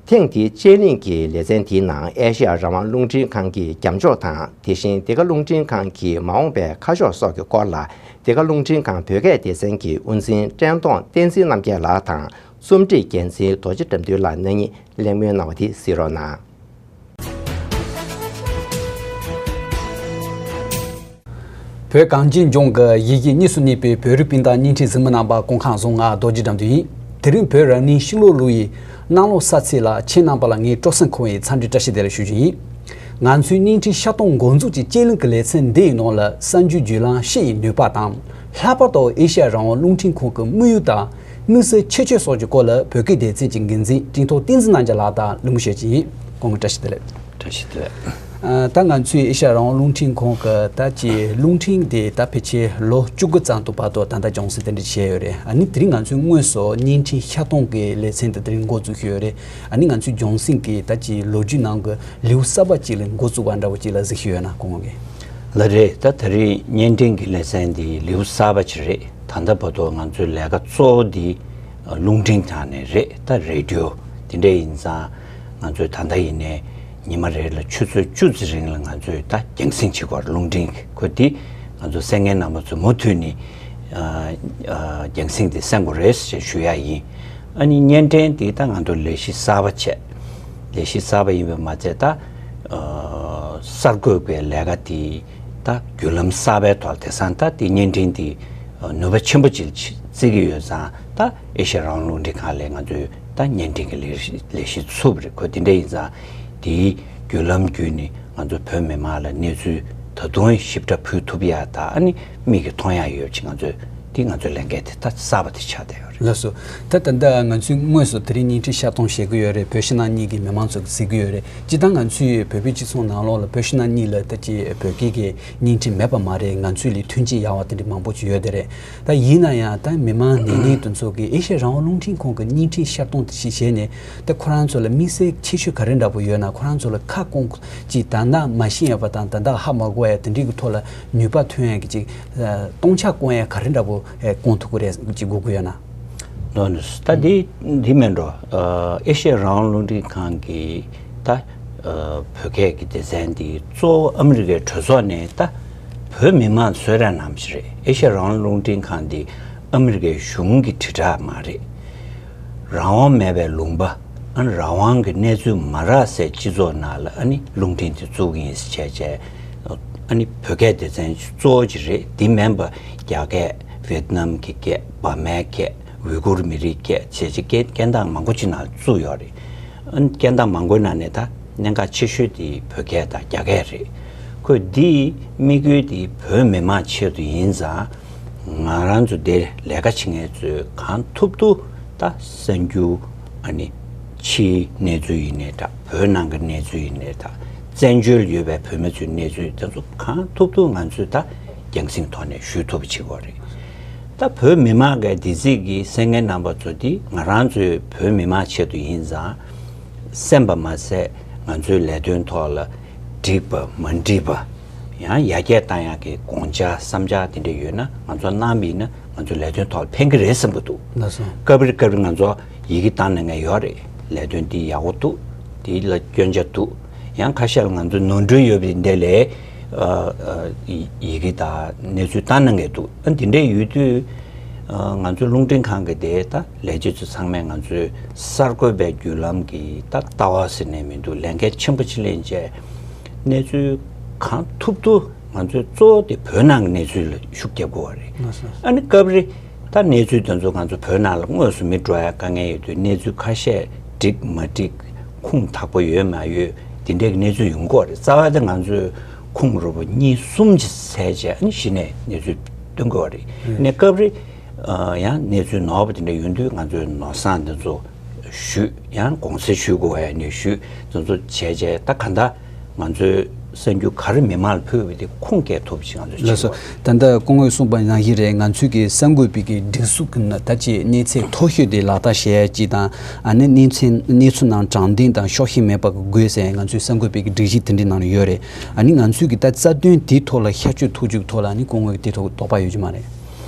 ཐེངས་འདིའི་དཔྱད་གླེང་གི་ལེ་ཚན་འདིའི་ནང་ཨེ་ཤེ་ཡ་རང་དབང་རླུང་འཕྲིན་ཁང་གི་རྒྱབ་ཕྱོགས་དང་། དེ་བཞིན་འདི་ག་རླུང་འཕྲིན་ཁང་གི་མ་འོངས་པའི་ཁ་ཕྱོགས་སོགས་ཀྱི་སྐོར་ལ། འདི་ག་རླུང་འཕྲིན་ཁང་བོད་སྐད་སྡེ་ཚན་གྱི་དབུ་འཛིན་བཀྲས་མཐོང་བསྟན་འཛིན་རྣམ་རྒྱལ་ལགས་དང་རྩོམ་སྒྲིག་འགན་འཛིན་རྡོ་རྗེ་དགྲ་འདུལ་ལགས་རྣམ་གཉིས་གླེང་མོལ་གནང་བ་དེ་གཟིགས་རོགས་གནང་། བོད་གངས་ཅན་ལྗོངས་ཀྱི་ཡི་གེ་གཉིས་སུ་གནས་པའི་བོད་རིགས་སྤུན་ཟླ་བརྙན་འཕྲིན་གཟིགས་མོ་རྣམ་པ་སྐུ་ཁམས་བཟང་། ང་རྡོ་རྗེ་དགྲ་འདུལ་ཡིན། དེ་རིང་བོད་རང་མིང་ཤིང་ལོ་ལུག་ཡི་གནམ་ལོ་གསར་ཚེས་ལ་ཁྱེད་རྣམ་པ་ལ་ངས་སྤྲོ་སེམས་འཁོལ་བའི་འཚམས་འདྲི་བཀྲ་ཤིས་བདེ་ལེགས་ཞུ་རྒྱུ་ཡིན། ང་ཚོའི་བརྙན་འཕྲིན་ཤར་གཏོང་འགོ་འཛུགས་ཀྱི་དཔྱད་གླེང་གི་ལེ་ཚན་འདི་ཡི་ནང་ལ་གསར་འགྱུར་བརྒྱུད་ལམ་ཕྱི་ཡི་ནུས་པ་དང་། ལྷག་པར་དུ་ཨེ་ཤ་ཡ་རང་དབང་རླུང་འཕྲིན་ཁང་གི་དམིགས་ཡུལ་དང་། དམིགས་བསལ་ཁྱད་ཆོས་སོགས་ཀྱི་སྐོར་ལ་བོད་སྐད་སྡེ་ཚན་གྱི་འགན་འཛིན་ཀྲེང་ཐོག་བསྟན་འཛིན་རྣམ་རྒྱལ་ལགས་དང་གླེང་མོལ་བྱེད་ཀྱི་ཡིན། སྐུ་ངོ་བཀྲ་ཤིས་བདེ་ལེགས། བཀྲ་ཤིས་བདེ་ལེགས། ཨ། ད་ང་ཚོས་ཨེ་ཤ་ཡ་རང་དབང་རླུང་འཕྲིན་ཁང་གི་ད་ཀྱི་རླུང་འཕྲིན་དེ་ད་ཕལ་ཆེར་ལོ་བཅུ་དགུ་ཙམ་དུ་བར་དུ་ད་ལྟ་སྦྱོང་བརྩོན་དེ་འདྲ་བྱས་ཡོད་རེད། ཨ་ནི་དེ་རིང་ང་ཚོས་དངོས་སུ་བརྙན་འཕྲིན་ཤར་གཏོང་གི་ལེ་ཚན་དེ་དེ་རིང་འགོ་འཛུགས་ཀྱི་ཡོད་རེད། ཨ་ནི་ང་ཚོའི་སྦྱོང་བརྩོན་གྱི་ད་ཀྱི་ལོ་རྒྱུས་ནང་གི་ལེའུ་གསར་པ་ཅིག་ལ་འགོ་བཙུགས་པ་འདྲ་བོ་ཅིག་ལ་གཟིགས་ཤིག་ཡོད་ན་སྐུ་ངོ་གིས། ལགས་རེད། ད་དེ་རིང་བརྙན་འཕྲིན་གྱི་ལེ་ཚན་འདི་ལེའུ་གསར་པ་ཅིག་རེད། ད་ལྟ་བར་དུ་ང་ཚོའི་ལས་ཀ་གཙོ་བོ་འདི་རླུང་འཕྲིན་ཐོག་ནས་རེད། ད་རེ་ཌི་ཡོ་འདི་འདྲ་ཡིན་ཙང་ང་ཚོས་ད་ལྟ་ཡིན་ནའི་ཉི་མ་རེ་ལ་ཆུ་ཚོད་བཅུ་ཙམ་རིང་ལ་ང་ཚོས་ད་རྒྱང་སྲིང་བྱེད་དགོས་རེད། རླུང་འཕྲིན་གྱི་ཁོ་འདི་ང་ཚོ་གསན་མཁན་རྣམ་པ་ཚོས་མུ་མཐུད་ནས་ཨ་ཨ་རྒྱང་སྲིང་འདི་གསན་དགོས་རེད་ཞེས་ཞུ་ཡ་ཡིན། ཨ་ནི་བརྙན་འཕྲིན་འདི་ད་ང་ཚོ་ལས་གཞི་གསར་པ་བྱས། ལས་གཞི་གསར་པ་ཡིན་པས་མ་ཚད་ད་ཨ་གསར་འགོད་པའི་ལས་ཀ་འདི་ད་བརྒྱུད་ལམ་གསར་པའི་ཐོག་དེང་སང་ད་འདི་བརྙན་འཕྲིན་འདི་ནུས་པ་ཆེན་པོ་ཅིག་བརྩི་གི་ཡོད་ཙང་། ད་ཨེ་ཤ་ཡ་རང་དབང་རླུང་འཕྲིན་ཁང་ལ་ང་ཚོས་ད་བརྙན་འཕྲིན་གྱི་ལས་གཞི་ལས་གཞི་ཚུགས་པ་རེད། ཁོ་དེ་འདྲ་ཡིན་ཙང་དེའི་བརྒྱུད་ལམ་བརྒྱུད་ནས་ང་ཚོ་བོད་མི་མང་ལ་གནས་ཚུལ་ད་དུང་ཞིབ་ཕྲ་ཕུལ་ཐུབ་ཡ་དང་། ཨ་ནི་མིག་གིས་མཐོང་ཡ་ཡོད་ཅིག་ང་ཚོས་དེ་ང་ཚོའི་ལས་འགན་དེ་ད་གསར་པ་དེ་ཆགས་བསྡད་ཡོད་རེད། ལགས་སོ། ད་ད་ལྟ་ང་ཚོས་དངོས་སུ་དེ་རིང་བརྙན་འཕྲིན་ཤར་གཏོང་བྱེད་ཀྱི་ཡོད་རེད། བོད་ཕྱི་ནང་གཉིས་ཀྱི་མི་མང་ཚོ་གཟིགས་ཀྱི་ཡོད་རེད། སྤྱིར་བཏང་ང་ཚོའི་བོད་པའི་སྤྱི་ཚོགས་ནང་ལོགས་ལ་བོད་ཕྱི་ནང་གཉིས་ལ་ད་ཅི་བོད་སྐད་ཀྱི་བརྙན་འཕྲིན་མེད་པ་མ་རེད། ང་ཚོའི་ལས་མཐུན་རྐྱེན་ཡག་པ་དེ་འདྲ་མང་པོ་ཅིག་ཡོད་དེ་རེད། ད་ཡིན་ན་ཡང་ད་མི་མང་ནད་ནད་དེ་ཚོ་གིས་ཨེ་ཤ་ཡ་རང་དབང་རླུང་འཕྲིན་ཁང་གི་བརྙན་འཕྲིན་ཤར་གཏོང་དེ་ཞིག་བྱས་ནས། ད་ཁོ་རང་ཚོ་ལ་དམིགས་བསལ་ཁྱད་ཆོས་ག་རེ་འདྲ་པོ་ཡོད་ན། ཁོ་རང་ཚོ་ལ་ཁ་སྐོང་ཅིག་ད་ལྟ་མ་ཤེས་ཡ་པ་དང་ད་ལྟ་ཧ་མ་གོ་ཡ་དེ་འདྲའི་གི་ཐོག་ལ་ནུས་པ་ཐོན་ཡ་གི་ཅིག་སྟོང་ཆ་སྐོང་ཡ་ག་རེ་འདྲ་པོ་སྐོང་ཐུབ་ཀྱི་རེད་ཅིག་དགོས་ཀྱི་ཡོད་ན། ནོ་ནོ། ད་འདི་འདི་མིན་འགྲོ། ཨ་ཨེ་ཤེ་ཡ་རང་དབང་རླུང་འཕྲིན་ཁང་གི་ད་ཨ་བོད་སྐད་ཀྱི་སྡེ་ཚན་འདི་གཙོ་བོ་ཨ་མི་རི་ཀའི་གྲོས་ཚོགས་ནས་ད་བོད་མི་མང་བཟོས་ར་གནང་ཞིག་རེད། ཨེ་ཤེ་ཡ་རང་དབང་རླུང་འཕྲིན་ཁང་འདི་ཨ་མི་རི་ཀའི་གཞུང་གི་དྲིལ་བསྒྲགས་མ་རེད། རང་དབང་མེད་པའི་ལུང་པ། ཨ་ནི་རང་དབང་གི་གནས་ཚུལ་མ་རག་སའི་སྤྱི་ཚོགས་ནང་ལ་ཨ་ནི་རླུང་འཕྲིན་དེ་བཙུགས་ཡིན་ཟེར་བྱས་བྱས། ཨ་ནི་བོད་སྐད་སྡེ་ཚན་གཙོ་བོ་ཅིག་རེད། འདི་མིན་པ་རྒྱ་སྐད། ཝེད་ནམ་གྱི་སྐད། འབར་མའི་སྐད། ཝི་གུར་མི་རིགས་སྐད་བྱས་བྱས་སྐད་སྐད་གདངས་མང་པོ་ཅིག་ནང་བཙུགས་ཡོད་རེད། ཨ་ནི་སྐད་གདངས་མང་པོའི་ནང་ནས་ད་གནད་འགག་ཆེ་ཤོས་དེ་བོད་སྐད་དང་རྒྱ་སྐད་རེད། ཁོས་འདིའི་དམིགས་ཡུལ་དེ་བོད་མི་མང་ཆེད་དུ་ཡིན་ཙང་། ང་རང་ཚོ་འདིར་ལས་ཀ་བྱེད་མཁན་ཚོས་གང་ཐུབ་ཐུབ་ད་གསར་འགྱུར། ཨ་ནི་ཕྱིའི་གནས་ཚུལ་ཡིན་ནའི་འདྲ། བོད་ནང་གི་གནས་ཚུལ་ཡིན་ནའི་འདྲ། བཙན་བྱོལ་ཡོད་པའི་བོད་མི་ཚོའི་གནས་ཚུལ་དེ་ཚོ་གང་ཐུབ་ཐུབ་ང་ཚོས་ད་རྒྱང་སྲིང་ཐོག་ནས་ཞུ་ཐུབ་པ་བྱེད་དགོས་རེད། ད་བོད་མི་མང་གི་བདེ་སྐྱིད་ཀྱི་སེམས་ངན་རྣམ་པ་ཚོ་འདི་ང་རང་ཚོའི་བོད་མི་མང་ཆེད་དུ་ཡིན་ཙང་། སེམས་པ་མ་ཟད་ང་ཚོའི་ལས་དོན་ཐོག་ལ་འགྲིག་པ་མ་འགྲིག་པ། ཡང་ཡར་རྒྱས་བཏང་ཡག་གི་དགོངས་འཆར་བསམ་འཆར་དེ་འདྲ་ཡོད་ན་ང་ཚོ་གནང་བ་ཡིན་ན་ང་ཚོ་ལས་དོན་ཐོག་ལ་ཕན་གྱི་རེད་བསམ་གྱི་འདུག། ལགས་སོ། སྐབས་རེ་སྐབས་རེ་ང་ཚོ་ཡི་གེ་བཏང་གནང་མཁན་ཡོད་རེད། ལས་དོན་འདི་ཡག་པོ་འདུག། འདི་ལ་སྐྱོན་ཆ་འདུག། ཡང་ཁ་ཤས་ལ་ང་ཚོ་ནོར་འཁྲུལ་ཡོད་པ་འདི་འདྲ་ལས། ཨ་ཨ་ཡི་ཡི་གེ་དང་གནས་ཚུལ་བཏང་གནང་མཁན་འདུག། ཨ་འདི་འདྲ་ཡོད་དུས། ཨ་ང་ཚོ་རླུང་འཕྲིན་ཁང་གི་དེ་ད་ལས་བྱེད་ཚོ་ཚང་མས་ང་ཚོའི་གསར་འགོད་པའི་བརྒྱུད་ལམ་གྱི་ད་ལྟ་བ་ཟེར་ནས་མི་འདུག། ལས་འགན་ཆེན་པོ་ཅིག་ལེན་བྱས། གནས་ཚུལ་གང་ཐུབ་ཐུབ་ང་ཚོའི་གཙོ་བོ་དེ་བོད་ནང་གི་གནས་ཚུལ་ལ་ཤུགས་རྒྱབ་དགོས་པ་རེད། ལགས་སོ། ཨ་ནི་སྐབས་རེ་ད་གནས་ཚུལ་དེ་ཚོ་ང་ཚོ་བོད་ནང་ལ་དངོས་སུ་མི་འགྲོ་ཡ་དཀའ་ངལ་ཡོད་དུས་གནས་ཚུལ་ཁ་ཤས་འགྲིག་མ་འགྲིག། ཁུངས་དག་པོ་ཡོད་མ་ཡོད་དེ་འདྲའི་གནས་ཚུལ་ཡོང་གི་ཡོད་རེད། རྩ་བ་དེ་ང་ཚོས་ཁུངས་རུ་པོ་གཉིས་གསུམ་ཅིག་བཙལ་བྱས་ཨ་ནི་གཞི་ནས་གནས་ཚུལ་སྟོན་དགོས་པ་རེད། ཨ་ནི་སྐབས་རེ་ཡང་གནས་ཚུལ་ནོར་བ་དེ་འདྲ་ཡོང་དུས་ང་ཚོས་ནོར་བཟང་དེ་ཚོ་ཞུས། ཡང་དགོངས་སེལ་ཞུ་དགོས་པ་ཡང་ནས་ཞུས། དེ་ཚོ་བྱས་བྱས་ད་ག་འདྲ་ང་ཚོའི་གསར་འགྱུར་ག་རེ་མི་མང་ལ་ཕུལ་བ་དེ་ཁུངས་སྐྱེལ་ཐུབ་ཅིག་ང་ཚོས་བྱེད་ལགས་སོ། དགོས། ད་ལྟ་སྐུ་ངོས་གསུངས་པ་ནང་བཞིན་རེད། ང་ཚོས་ཀྱི་གསར་འགོད་པའི་གི་སྒྲིག་འཛུགས་ཀྱི་ནང་ད་ཅིག་གནས་ཚད་མཐོ་ཤོས་དེ་ལག་བསྟར་བྱེད་ཡ་ཅིག་དང་། ཨ་ནི་གནས་ཚད་གནས་ཚུལ་ནང་དྲང་བདེན་དང་ཕྱོགས་ཞེན་མེད་པ་གི་དགོས་ཟེར་ང་ཚོའི་གསར་འགོད་པའི་གི་སྒྲིག་གཞི་དེ་འདྲའི་ནང་ལ་ཡོད་རེད། ཨ་ནི་ང་ཚོས་ཀྱི་ད་རྩ་དོན་དེའི་ཐོག་ལ་ཤར་བསྐྱོད་ཐུབ་རྒྱུ་གི་ཐོག་ལ་ཨ་ནི་སྐུ་ངོས་ཀྱི་དེ་ཐོག་དོགས་པ་ཡོད་ཀྱི་མ་རེད།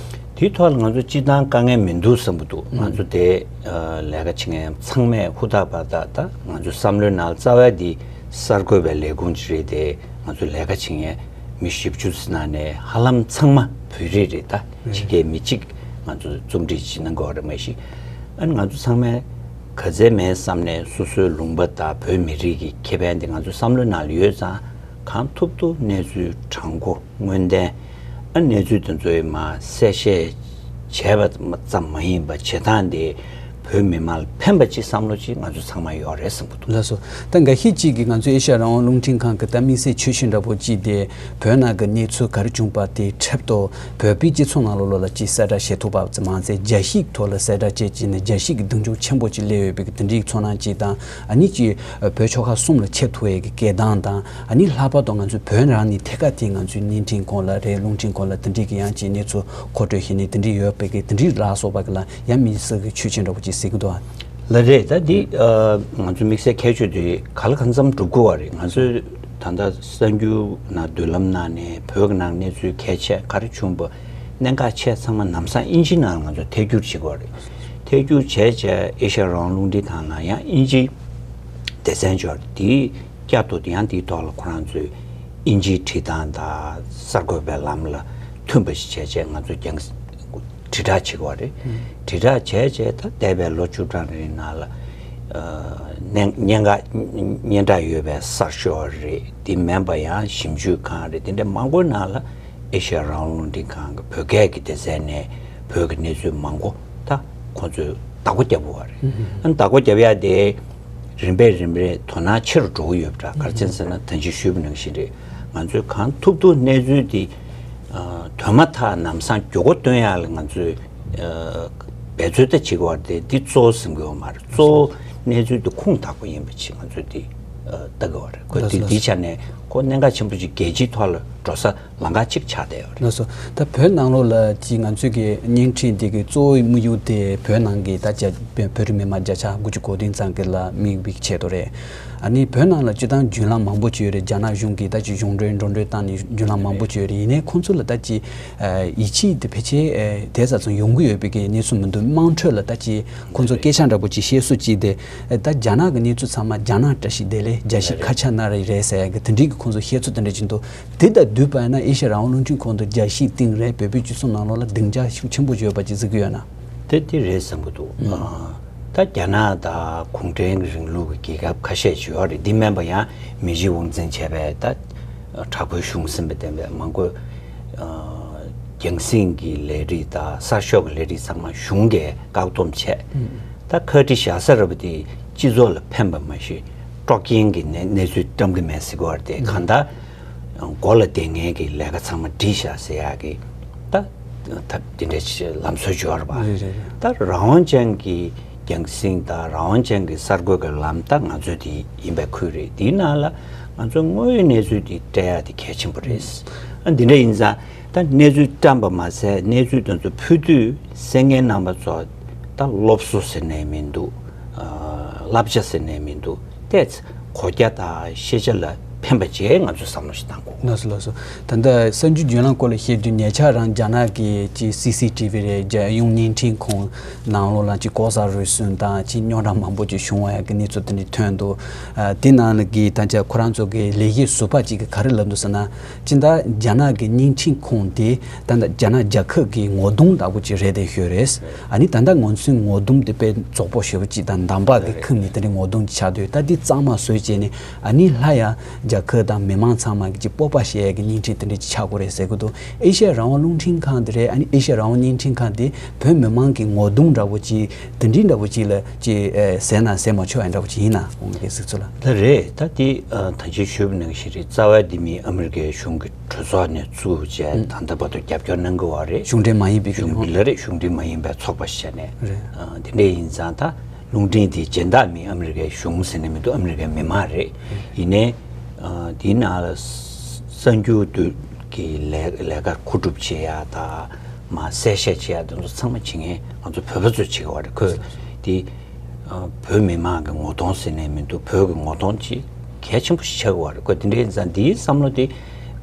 དེའི་ཐོག་ལ་ང་ཚོ་སྤྱིར་བཏང་དཀའ་ངལ་མི་འདུག་བསམ་གྱི་འདུག། ང་ཚོ་དེ་ཨ་ལས་ཀ་བྱེད་མཁན་ཚང་མས་ཧུར་ཐག་པ་ད་ད་ང་ཚོ་བསམ་བློའི་ནང་རྩ་བ་འདི་གསར་འགོད་པའི་ལས་ཁུངས་ཅིག་རེད་དེ། ང་ཚོ་ལས་ཀ་བྱེད་མཁན་མི་བཞི་བཅུ་ཙམ་ནང་ནས་ཧ་ལམ་ཚང་མ་བོད་རིགས་རེད། ད་ཕྱི་རྒྱལ་མི་གཅིག་ང་ཚོ་རྩོམ་སྒྲིག་བྱེད་གནང་དགོས་རེད་མ་གཞི། ཨ་ནི་ང་ཚོ་ཚང་མས་ག་ཚད་མིན་བསམ་ནས་སོ་སོའི་ལུང་པ་དང་བོད་མི་རིགས་ཀྱི་ཁེ་ཕན་དེ་ང་ཚོ་བསམ་བློའི་ནང་ལ་ཡོད་ཙང་། གང་ཐུབ་ཐུབ་གནས་ཚུལ་དྲང་པོ་སྔོན་ལྡན། ཨ་གནས་ཚུལ་དེ་ཚོའི་མ་གསལ་བཤད་བྱས་པ་ཙམ་མ་ཡིན་པ་བྱེད་སྟངས་དེ་བོད་མི་མང་ལ་ཕན་པ་ཅིག་བསམ་བློ་ཅིག་ང་ཚོ་ཚང་མ་ཡོད་རེད་བསམ་གྱི་འདུག། ལགས་སོ། ད་འགའ་ཤས་ཅིག་གིས་ང་ཚོ་ཨེ་ཤ་ཡ་རང་དབང་རླུང་འཕྲིན་ཁང་གི་ད་དམིགས་བསལ་ཆོད་ཤེས་འདྲ་པོ་ཅིག་དེ་བོད་ནང་གི་གནས་ཚུལ་ག་རེ་བྱུང་པ་དེ་འཁྲབ་ཐོག་བོད་པའི་སྤྱི་ཚོགས་ནང་ལོགས་ལ་ཅིག་གསལ་བསྒྲགས་བྱེད་ཐུབ་པ་ཙམ་མ་ཟད་རྒྱལ་སྤྱིའི་ཐོག་ལ་གསལ་བསྒྲགས་བྱས་ཅིག་ནས་རྒྱལ་སྤྱི་གི་མདུན་ལྗོངས་ཆེན་པོ་ཅིག་སླེབས་ཡོད་པའི་གི་དེ་འདྲའི་ཚོར་སྣང་ཅིག་དང་། ཨ་ནི་ཅིག་བོད་ཆོལ་ཁ་གསུམ་ལ་ཁྱབ་ཐུབ་ཡས་ཀྱི་སྐད་གདངས་དང་། ཨ་ནི་ལྷག་པར་དུ་ང་ཚོའི་བོད་རང་ནས་ཐད་ཀར་དེ་ང་ཚོའི་བརྙན་འཕྲིན་ཁང་ལ་རེད། རླུང་འཕྲིན་ཁང་ལ་དེ་འདྲའི་གི་ཡང་ཅིག་གནས་ཚུལ་མཁོ་སྤྲོད་བྱས་ནས་དེ་འདྲའི་ཡོད་པའི་གི་དེ་འདྲའི་ལ་སོགས་པ་གི་ལ་ཡང་དམིགས་བསལ་གྱི་ཆོད་ཆེན་འདྲ་པོ་ཅིག་གཟིགས་ཀྱི་འདུག་ཨ། ལགས་རེད། ད་འདི་ཨ་ང་ཚོ་དམིགས་བསལ་ཁྱད་ཆོས་དེ་ག་ལ་གང་འཚམ་སྒྲུབ་དགོས་པ་རེད། ང་ཚོས་ད་ལྟ་གསར་འགྱུར་ནང་མདུན་ལམ་གནང་ནས་བོད་ཀྱི་ནང་གནས་ཚུལ་གལ་ཆེ་ག་རེ་བྱུང་པ་གནད་འགག་ཆེ་ཚང་མ་ལམ་སང་དབྱིན་ཇིའི་ནང་ལ་ང་ཚོ་ཐད་སྒྱུར་བྱེད་དགོས་རེད། ཐད་སྒྱུར་བྱས་བྱས་ཨེ་ཤ་ཡ་རང་དབང་རླུང་འཕྲིན་ཁང་ནང་ཡང་དབྱིན་ཇིའི་སྡེ་ཚན་འབྱོར་དེའི་བསྐྱར་དུ་ཡང་དེའི་ཐོག་ལ་ཁོ་རང་ཚོས་དབྱིན་ཇིའི་བྲིས་སྟངས་དང་གསར་འགོད་པའི་ལམ་ལ་མཐུན་པ་ཞིག་བྱས་བྱས་ང་ཚོ་ཀྱང་དྲིལ་བསྒྲགས་བྱེད་དགོས་རེད། དྲིལ་བསྒྲགས་བྱས་བྱས་ད་འདས་པའི་ལོ་བཅུ་གྲངས་རིང་ནང་ལ་ཨ་སྙན་སྙན་ངག་སྙན་གྲགས་ཡོད་པའི་གསར་ཤོག་རེད། དེ་མིན་པ་ཡང་ཞིབ་འཇུག་ཁང་རེད། དེ་འདྲ་མང་པོའི་ནང་ལ་ཨེ་ཤ་ཡ་རང་དབང་རླུང་འཕྲིན་ཁང་གི་བོད་སྐད་ཀྱི་སྡེ་ཚན་ནས་བོད་ཀྱི་གནས་ཚུལ་མང་པོ་ད་ཁོང་ཚོས་བདག་པོ་བརྒྱབ་ཡོད་རེད། ཨ་ནི་བདག་པོ་བརྒྱབ་ཡ་དེ་རིམ་པས་རིམ་པས་དོ་སྣང་ཆེ་རུ་འགྲོ་གི་ཡོད་པ་འདྲ། ག་རེ་བྱས་ཟེར་ན་ད་ཅི་ཞུས་པ་ནང་བཞིན་རེད། ང་ཚོས་གང་ཐུབ་ཐུབ་གནས་ཚུལ་འདི་ཨ་དོན་མ་ཐག་ལམ་སང་མགྱོགས་པོ་སྟོན་ཡ་ལ་ང་ཚོས་ཨ་འབད་རྩོལ་ད་བྱེད་ཀྱི་ཡོད་རེད་དེ། འདི་གཙོ་བོ་ཟིན་གྱི་ཡོད་མ་རེད། གཙོ་བོ་གནས་ཚུལ་འདི་ཁུངས་དག་པོ་ཡིན་པ་ཅིག་ང་ཚོས་འདི་ཨ་ལྟ་གི་ཡོད་རེད། ཁོ་འདི་འདི་ཆ་ནས་ཁོ་གནད་འགག་ཆེན་པོ་ཅིག་རྒྱལ་སྤྱིའི་ཐོག་ལ་ འགྲོ་ས་ལམ་ཁ་གཅིག་ཆགས་བསྡད་ཡོད་རེད། ལགས་སོ། ད་བོད་ནང་ལོགས་ལ་ཅིག་ང་ཚོའི་གི་བརྙན་འཕྲིན་དེ་གི་གཙོ་བོའི་དམིགས་ཡུལ་དེ་བོད་ནང་གི་ད་རྒྱ་བོད་རིགས་མི་མང་བརྒྱ་ཆ་དགུ་བཅུ་གོ་བདུན་ཙམ་གི་ལ་དམིགས་པའི་ཆེད་དུ་རེད། ཨ་ནི་བོད་ནང་ལ་སྤྱིར་བཏང་བརྒྱུད་ལམ་མང་པོ་ཅིག་ཡོད་རེད། རྒྱ་ནག་གཞུང་གིས་ད་ཅིག་གཞུང་འབྲེལ་འགྲོ་གྲོན་བཏང་ནས་བརྒྱུད་ལམ་མང་པོ་ཅིག་ཡོད་རེད། ཡིན་ནའི་ཁོང་ཚོ་ལ་ད་ཅིག་ཡིད་ཆེས་དེ་ཕལ་ཆེར་དེ་ཙམ་ཙམ་ཡོང་གི་ཡོད་པའི་གི་གནས་ཚུལ་མི་འདུག། དམངས་ཁྲོད་ལ་ད་ཅིག་ཁོང་ཚོ་སྐད་ཆ་འདྲ་པོ་ཅིག་བཤད་སྲོལ་ཅིག་དེ་ད་རྒྱ་ནག་གི་གནས་ཚུལ་ཚང་མ་རྒྱ་ནག་བཀྲ་ཤིས་བདེ་ལེགས། རྒྱ་ཞིག་ཁ་ཆག་ན་རེ་རེད་ཟེར་ཡ་གི་དེ་འདྲའི་གི་ཁོང་ཚོ་བཤད་ཚུལ་དེ་འདྲ་ཅིག་འདུག། དེ་དང་བསྡུར་བ་ཡིན་ན་ཨེ་ཤ་ཡ་རང་དབང་རླུང་འཕྲིན་ཁང་དུ་རྒྱལ་སྤྱིའི་སྟེང་རེད། བོད་པའི་སྤྱི་ཚོགས་ནང་ལོགས་ལ་སྡིངས་ཆ་ཤུགས་ཆེན་པོ་ཡོད་པ་ཅིག་གཟིགས་ཀྱི་ཡོད་ན། དེ་དེ་རེད་བསམ་གྱི་འདུག། ཨ། ད་རྒྱ་ནག་དང་གུང་ཁྲན་གྱི་རིང་ལུགས་ཀྱི་རྒྱལ་ཁབ་ཁ་ཤས་ཅིག་ཡོད་རེད། འདི་མིན་པ་ཡང་མི་ཇིའི་དབང་འཛིན་བྱས་པའི་ད་དྲག་པོའི་གཞུང་ཟིན་པ་བསྟན་པའི་མང་པོ། ཨ། རྒྱང་སྲིང་གི་ལས་རིགས་དང་གསར་ཤོག་གི་ལས་རིགས་ཚང་མ་གཞུང་གིས་བཀག་སྡོམ་བྱས། ད་ཁ་བྲིས་བཞག་ས་རེད་པ། དེ་སྤྱི་ཚོགས་ལ་ཕན་པ་མ་གཞི་དཀྲོག་རྐྱེན་གྱི་གནས་གནས་ཚུལ་བཀྲམ་གྱི་མེད་ཟེར་གྱི་ཡོད་རེད། དེ་གང་ལྟར། མགོ་ལ་བསྡད་མཁན་གྱི་ལས་ཀ་ཚང་མ་བྲིས་བཞག་ཟེར་ཡག་གི་ད་ཐབས་དེ་འདྲའི་ལམ་སྲོལ་ཅིག་ཡོད་རེད་པ། རེད་རེད་རེད། ད་རང་དབང་ཅན་གྱི་རྒྱང་སྲིང་དང་རང་དབང་ཅན་གྱི་གསར་འགོད་ཀྱི་ལམ་ད་ང་ཚོའི་དེ་ཡིན་པའི་ཁུལ་རེད། དེའི་ནང་ལ་ང་ཚོ་དངོས་ཡོད་གནས་ཚུལ་དེ་སྤྲད་ཡག་དེ་གལ་ཆེན་པོ་རེད། ཨ། འདི་འདྲ་ཡིན་ཙང་ད་གནས་ཚུལ་བཀྲམ་པ་མ་ཟད་གནས་ཚུལ་དེ་ཚོ་ཕུལ་དུས་གསན་མཁན་རྣམ་པ་ཚོ་ད་སློབ་གསོ་ཟེར་ནས་མི་འདུག། ཨ། བསླབ་བྱ་ཟེར་ནས་མི་འདུག། ཏོག་ཙམ་གོ་རྒྱ་དང་ཤེས་བྱ་ལ་ཕན་པ་བྱས་ང་ཚོས་བསམ་བློ་ཞིག་བཏང་དགོས། ལགས་སོ་ལགས་སོ། ད་ལྟ་གསར་འགྱུར་བརྒྱུད་ལམ་སྐོར་ལ་བཤད་དུས་ཉེ་ཆར་རང་རྒྱ་ནག་གི་ཅིག་སི་སི་ཊི་ཝི་རེད། རྒྱལ་ཡོངས་བརྙན་འཕྲིན་ཁང་ནང་ལོགས་ལ་ཅིག་ལྐོག་ཟ་རུལ་སུངས་དང་ཅིག་རྙོག་དྲ་མང་པོ་ཅིག་བྱུང་བ་ཡ་གི་གནས་ཚུལ་དེ་འདྲ་ཐོན་འདུག། ཨ། དེ་ནང་ལ་གི་ད་ཆ་ཁོ་རང་ཚོ་གི་ལས་ཀའི་ཟུར་པ་ཅིག་གིས་ག་རེ་ལབ་འདུག་ཟེར་ན། སྤྱིར་བཏང་རྒྱ་ནག་གི་བརྙན་འཕྲིན་ཁང་དེ་ད་ལྟ་རྒྱ་ནག་རྒྱལ་ཁབ་ཀྱི་ངོ་གདོང་ལྟ་བུ་ཅིག་རེད་དེ་ཤོད་རེད། ཨ་ནི་ད་ལྟ་ང་ཚོའི་ངོ་གདོང་དེ་དཔེ་རྫོགས་པོ་ཞེ་པོ་ཅིག་དང་འདམ་བག་གིས་ཁེངས་ནས་དེ་འདྲའི་ངོ་གདོང་ཅིག་ཆགས་དུས། ད་འདི་གཙང་མ་བཟོས་བྱས་ནས་ཨ་ནི་སླར་ཡང་རྒྱལ་ཁབ་དང་མི་མང་ཚང་མ་གི་ཅིག་སྤོབས་པ་བཤད་ཡས་ཀྱི་བརྙན་འཕྲིན་དེ་འདྲ་ཅིག་ཆགས་དགོས་རེད་ཟེར་གི་འདུག། ཨེ་ཤ་ཡ་རང་དབང་རླུང་འཕྲིན་ཁང་དེ་རེད། ཨ་ནི་ཨེ་ཤ་ཡ་རང་དབང་བརྙན་འཕྲིན་ཁང་དེ་བོད་མི་མང་གི་ངོ་གདོང་འདྲ་བོ་ཅིག་དེ་འདྲའི་འདྲ་བོ་ཅིག་ལ་ཅིག་ཨེ་ཟེར་ན་ཟེར་མ་ཆོག་ཡ་འདྲ་བོ་ཅིག་ཡིན་ན། ཁོང་གི་གཟིགས་ཚུལ་ལ། ད་རེད། ད་དེ་ཨ་ད་ཅི་ཞུས་པ་ནང་བཞིན་རེད། རྩ་བ་འདི་མི་ཨ་མི་རི་ཀའི་གཞུང་གི་གྲོས་ཚོགས་ནས་བཙུགས་བྱས། ཨུ། ད་ལྟ་བར་དུ་རྒྱབ་སྐྱོར་གནང་གི་ཡོད་རེད། གཞུང་འབྲེལ་མ་ཡིན་པའི་གཞུང་འབྲེལ་རེད། གཞུང་འབྲེལ་མ་ཡིན་པའི་ཚོགས་པ་ཞིག་ནས། རེད། ཨ་དེ་འདྲ་ཡིན་ཙང་ད་རླུང་འཕྲིན་དེ་སྦྱིན་བདག་མི་ཨ་མི་རི་ཀའི་གཞུང་ཟེར་ནས་མི་འདུག། ཨ་མི་རི་ཀའི་མི་མང་རེད། ཡིན་ནའི་ཨ་དེའི་ནང་ལ་གསར་འགྱུར་དུ་གི་ལས་ལས་ཀ་མཁོ་སྒྲུབ་བྱེད་ཡ་དང་མ་གསལ་བཤད་བྱེད་ཡ་དེ་ཚོ་ཚང་མ་བྱེད་མཁན་ང་ཚོ་བོད་པ་ཚོས་བྱེད་ཀྱི་ཡོད་རེད། ཁོས་དེ། ཨ་བོད་མི་མང་གི་ངོ་གདོང་ཟེར་ནས་མི་འདུག། བོད་ཀྱི་ངོ་གདོང་ཅིག་གལ་ཆེན་པོ་ཞིག་ཆགས་ཀྱི་ཡོད་རེད། ཁོ་དེ་འདྲ་ཡིན་ཙང་འདིའི་བསམ་བློ་དེ་